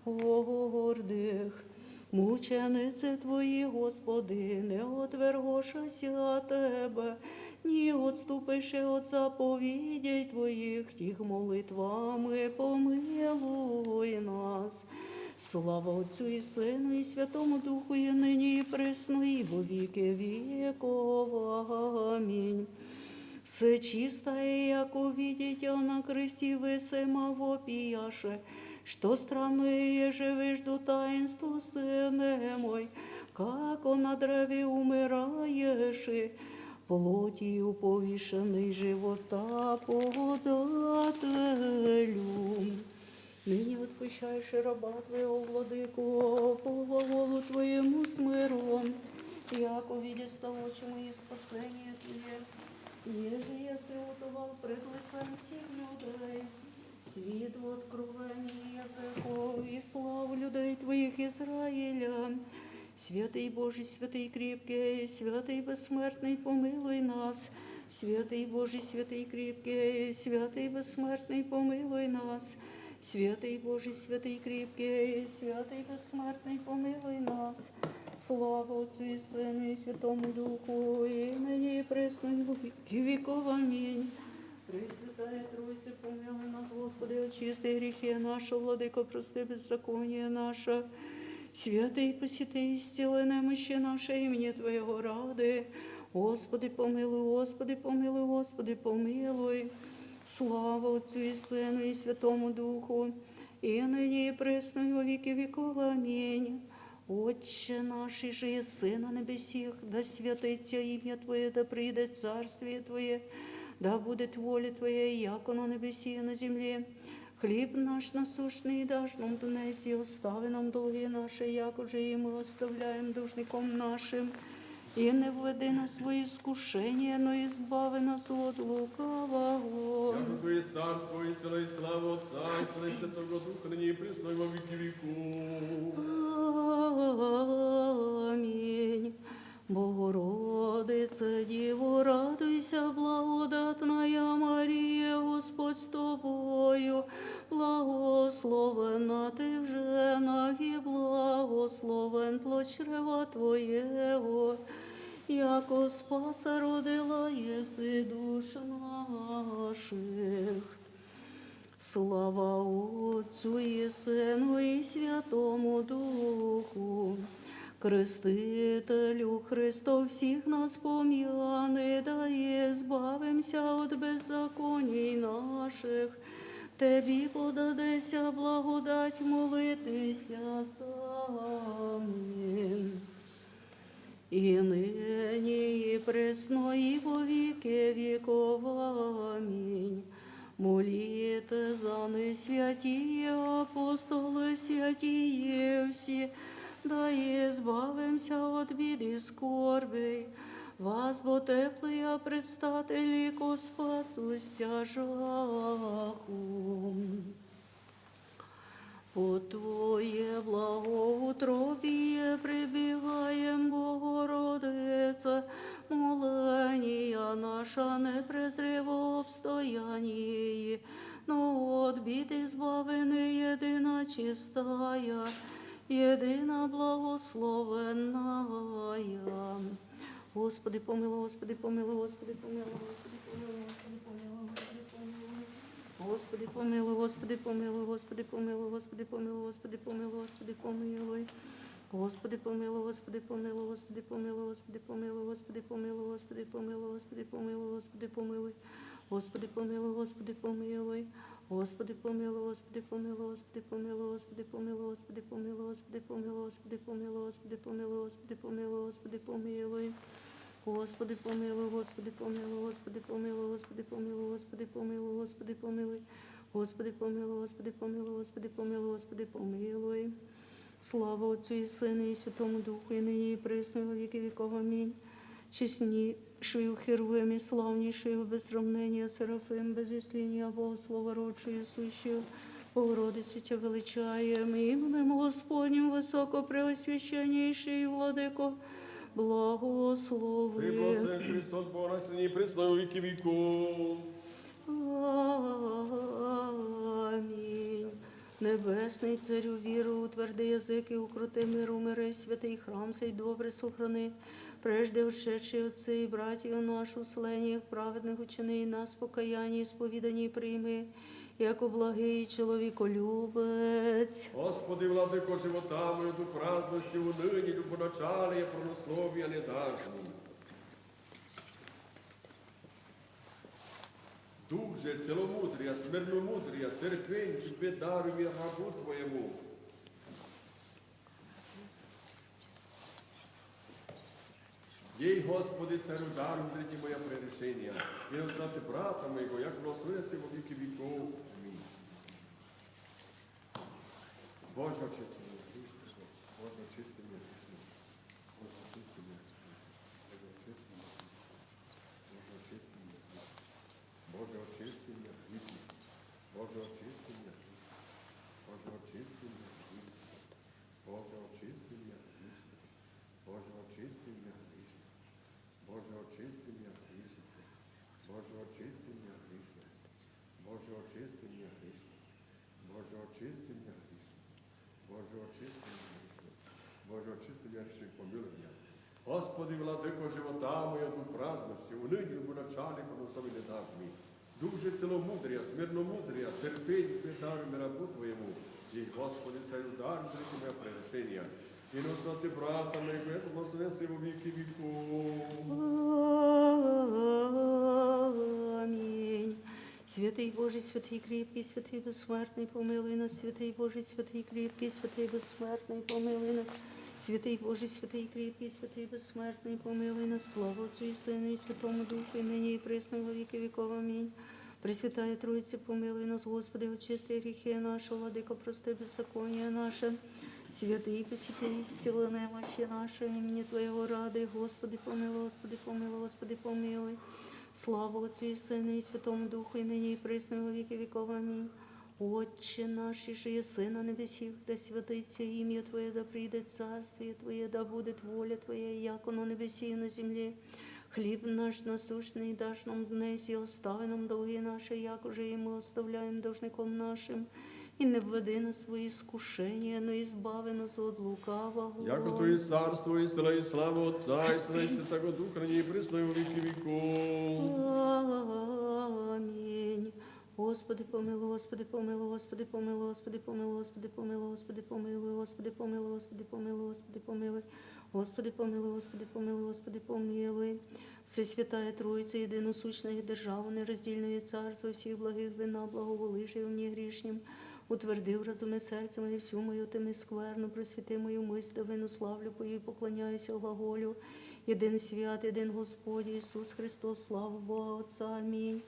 гордых. Мученицы Твои, Господи, не отвергошася от Тебе, не отступишь от заповедей Твоих, тих молитвам помилуй нас. Слава Отцу и Сыну и Святому Духу, и ныне и присно и во веки веков. Аминь. Всечистая, яко видите, она крестивый сама вопияше, что странное еже вижду таинство, сыне мой, как он на древе умираешь, и плотью повишенный живота подателю. Ныне отпущаешь раба Твоего, Владыко, по глаголу Твоему смиром, яко видишь того, чему и спасение Твое, еже ясрутовал пред лицем всех людей, свиту откровения языков и славу людей Твоих Израиля. Святый Божий, святый крепкий, святый бессмертный, помилуй нас. Святый Божий, святый крепкий, святый бессмертный, помилуй нас. Святый Божий, святый крепкий, святый бессмертный, помилуй нас. Слава Отцу и Сыну и Святому Духу, и ныне и пресно и во веки веков. Аминь. Пресвятая Троица, помилуй нас, Господи, очисти грехи наши, Владыка, прости беззаконие наше. Святый, посети истины немощи наши имени Твоего ради. Господи, помилуй, Господи, помилуй, Господи, помилуй. Слава Отцу и Сыну и Святому Духу, и ныне и пресно и во веки веков. Аминь. Отче наш, иже еси на небесех, да святится имя Твое, да придет Царствие Твое, да будет воля Твоя, яко на небеси и на земле. Хлеб наш насущный дашь нам днесь, и остави нам долги наши, якоже и мы оставляем должником нашим. И не введи нас во искушение, но избави нас от лукавого. Яко Твое царство, и сила, и слава Отца, и Сына, и Святого Духа, ныне и пресно, и во веки веков. Аминь. Богородица Дева, радуйся, благодатная Мария, Господь с тобою, благословенна ты в женах, и благословен плод чрева Твоего, яко Спаса родила еси душ наших. Слава Отцу и Сыну и Святому Духу. Крестителю Христов, всех нас помяни, да избавимся от беззаконий наших. Тебе подадися благодать, молитеся сами. И ныне, и пресно, и во веки веков. Аминь. Молитесь за нас, святые апостолы, святые все, да избавимся от бед и скорбей, возбо теплые предстатели ко Спасу стяжаху. Под Твое благоутробие прибегаем, Богородица, моления наша не презри в обстоянии, но от бед избавь, едино чистая, едино благословенная. Господи, помилуй, Господи, помилуй, Господи, помилуй, Господи, помилуй, Господи, помилуй. Господи, помилуй, Господи, помилуй, Господи, помилуй, Господи, помилуй, Господи, помилуй, Господи, помилуй. Господи, помилуй, Господи, помилуй, Господи, помилуй, Господи, помилуй, Господи, помилуй, Господи, помилуй, Господи, помилуй. Господи, помилуй, Господи, помилуй. Господи, помилуй, Господи, помилуй, Господи, помилуй, Господи, помилуй, Господи, помилуй, Господи, помилуй, Господи, помилуй, Господи, помилуй, Господи, помилуй. Господи, помилуй, Господи, помилуй, Господи, помилуй, Господи, помилуй, Господи, помилуй, Господи, помилуй. Господи, помилуй, Господи, помилуй, Господи, помилуй, Господи, помилуй. Слава Отцу и Сыну и Святому Духу, и ныне и пресно, и во веки веков. Аминь. Честнейшую херувим и славнейшую без сравнения серафим, без исцеления Богослова, родшую и сущую Богородицу Тебя величаем, именем Господним высокопреосвященнейший Владыко, благослови. Христос Бог наш, ныне и пресно, и во веки веков. Аминь. Небесный Царю, веру утверди, языки укрути, мир умири, святый храм сей добре сохрани. Прежде ушедшие отцы и братья наши в служениях праведных учини, нас в покаянии, исповедании прими, яко благий и человеколюбец. Господи, Владыко живота, мы эту праздность и уныне любоначалие промысловия не дашь. Дух же целомудрия, смирномудрия, терпенья, любви даруй рабу Твоему. Ей, Господи, Царю, даруй мудрить и мое прегрешение, и наслати брата моего, як благословен во веки веков. Аминь. Боже, очисти меня, Христос, Боже, очисти меня, Христос, Боже, очисти меня, Христос, Боже, очисти меня, Христос, Боже, очисти меня, Христос, Боже, очисти меня, Христос, Боже, очисти меня, Христос, Боже, очисти меня, Христос, Боже, очисти меня, Христос, Очисти меня грешного. Боже, очисти меня грешного. Боже, очисти меня грешного. Боже, очисти меня грешного. Боже, очисти меня грешного, помилуй меня. Господи, владыко живота моего, дух праздности, уныние моему начальнику, но особенно дашь мне. Дух же целомудрия, смирномудрия, терпение, преданный рабу Твоему. И, Господи, царю, даруй мне прегрешения. И но святый брата моего, благословен во веки веков. Аминь. Святый Божий, святый крепкий, святый бессмертный, помилуй нас. Святый Божий, святый крепкий, святый бессмертный, помилуй нас. Святый Божий, святый крепкий, святый бессмертный, помилуй нас. Слава Отцу и Сыну и Святому Духу, и ныне и пресно во веки веков. Аминь. Пресвятая Троица, помилуй нас, Господи, очисти грехи наши, Владыка, прости беззаконие наше. Святые, посети исцелы немощи наши, имени Твоего рады, Господи, помилуй, Господи, помилуй, Господи, помилуй. Слава Отцу и Сыну и Святому Духу, и ныне и пресно во веки веков. Аминь. Отче наш, иже еси на небесех, да святится имя Твое, да придет Царствие Твое, да будет воля Твоя, яко на небеси и на земле. Хлеб наш насущный дашь нам днесь, и остави нам долги наши, як уже и мы оставляем должником нашим. И не введи нас во искушение, но избави нас от лукавого. Яко Твое царство, и сила, и слава Отца, и Сына, и Святого Духа, ныне и пресно во веки веков. Аминь. Господи, помилуй, Господи, помилуй, Господи, помилуй, Господи, помилуй, Господи, помилуй, Господи, помилуй, Господи, помилуй, Господи, помилуй, Господи, помилуй, Господи, помилуй, Господи, помилуй, Господи, помилуй. Всесвятая Троица, единосущная держава, нераздельное царство всех благих вина, благоволижи мне грешным, утверди в разуме сердце мое, всю мою тьму скверну, просвети мою мысль, да вину славлю, пою и поклоняюсь, глаголю, Єдин свят, єдин Господь Ісус Христос, слава Бога Отца. Амінь.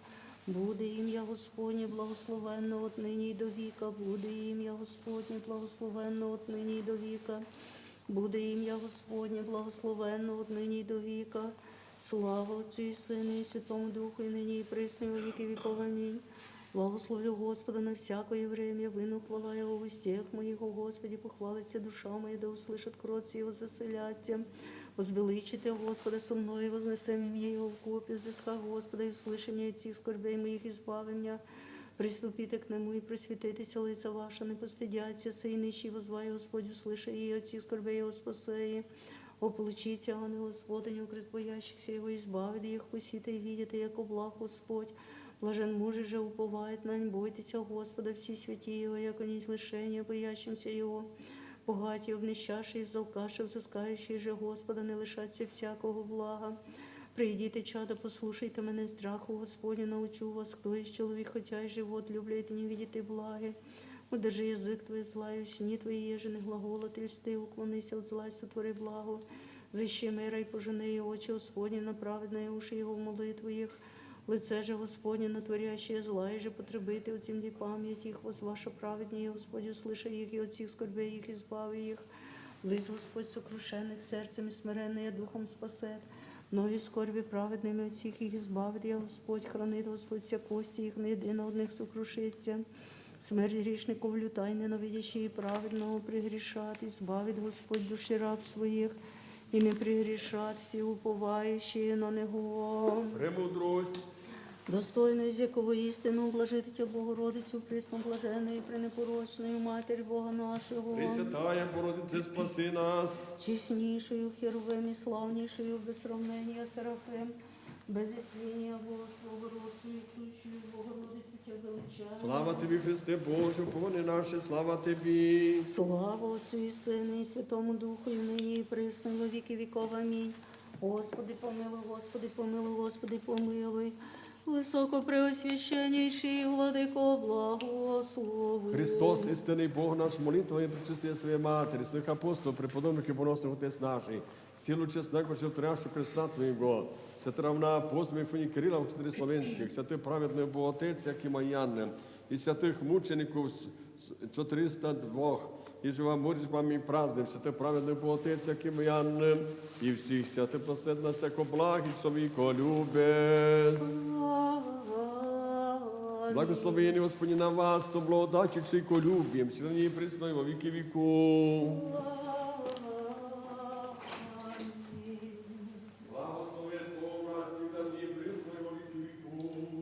Буде ім'я Господнє благословенно от нині й до віка, буде ім'я Господнє благословенно от нині й до віка, буде ім'я Господнє благословенно от нині й до віка. Слава Отцю і Сину, і Святому Духу, і нині, і присно, і во віки віков. Амінь. Благословлю Господа на всякое время, выну хвала Его в устех моих. О Господе, похвалится душа моя, да услышат кротцы и возвеселятся. Возвеличите Господа со мною, вознесем имя Его вкупе, взысках Господа и услыши меня, от всех скорбей моих избави меня. Приступите к Нему и просветитеся, лица ваша не постыдятся, сей нищий возвай Господь, услыши и от всех скорбей Его спаси. Ополчите ангелов Господень, укрепит боящихся Его, избавит их, вкусите и видите, яко благ Господь. Блажен муж же уповает на Него, бойтеся Господа, все святые Его, яко не излишение боящимся Его. Богатые, обнищавшие, взалкавшие, взыскающие же Господа, не лишатся всякого блага. Придите, чада, послушайте мене, страху Господню научу вас. Кто из человек, хотя и живот, любляет и не видит и благи? Удержи язык твой от зла, и усни твои ежи не глаголат и льсты, уклонися от зла и сотвори благо. Взыщи мира и пожени, и очи Господни на праведные, уши Его в молитву их. Лице же Господне на творящие зла, и же потребит и от земли память их. Возваша праведнее, Господь, услыши их, и от всех скорбей их избави их. Близ Господь сокрушенных сердцем и смиренные духом спасет. Но и скорби праведными от всех их избавит я Господь, хранит Господь все кости их, ни едино от них сокрушится. Смерть грешников люта, и ненавидящие праведного прегрешат, избавит Господь души раб своих, и не прегрешат все уповающие на Него. Премудрость. Достойную всякого истину, ублажит Тебя, Богородицу, пресноблаженную и пренепорочную Матерь Бога нашего. Пресвятая Богородица, спаси нас. Честнейшую Херувим и славнейшую без сравнения Серафим, без истления Бога Слова, росшую и сущую Богородицу Тебя величаем. Слава Тебе, Христе Боже, упование наше, слава Тебе. Слава Отцу и Сыну и Святому Духу, и ныне и пресно, и во веки веков. Аминь. Господи, помилуй, Господи, помилуй, Господи, помилуй. Высокопреосвященнейший Владыко, благослови. Христос, истинный Бог наш, молитвами пречистой Своей Матери, святых апостолов, преподобных и богоносных отец наших, силу честных, творящих креста Твоего, святых равноапостолов Мефодия, Кирилла, учителей славянских, святых праведных Богоотец Иоакима и Анны, и святых мучеников с- с- сто тридцать два, и живо мучающихся памяти празднуем, святых праведных Богоотец Иоакима и Анны, и всех святых, просвети нас, яко благ и человеколюбец. Благословение Господне на вас, то благодатью человеколюбием, всегда и присно и во веки веков. Благословен Бог нас, всегда и присно и во веки веков.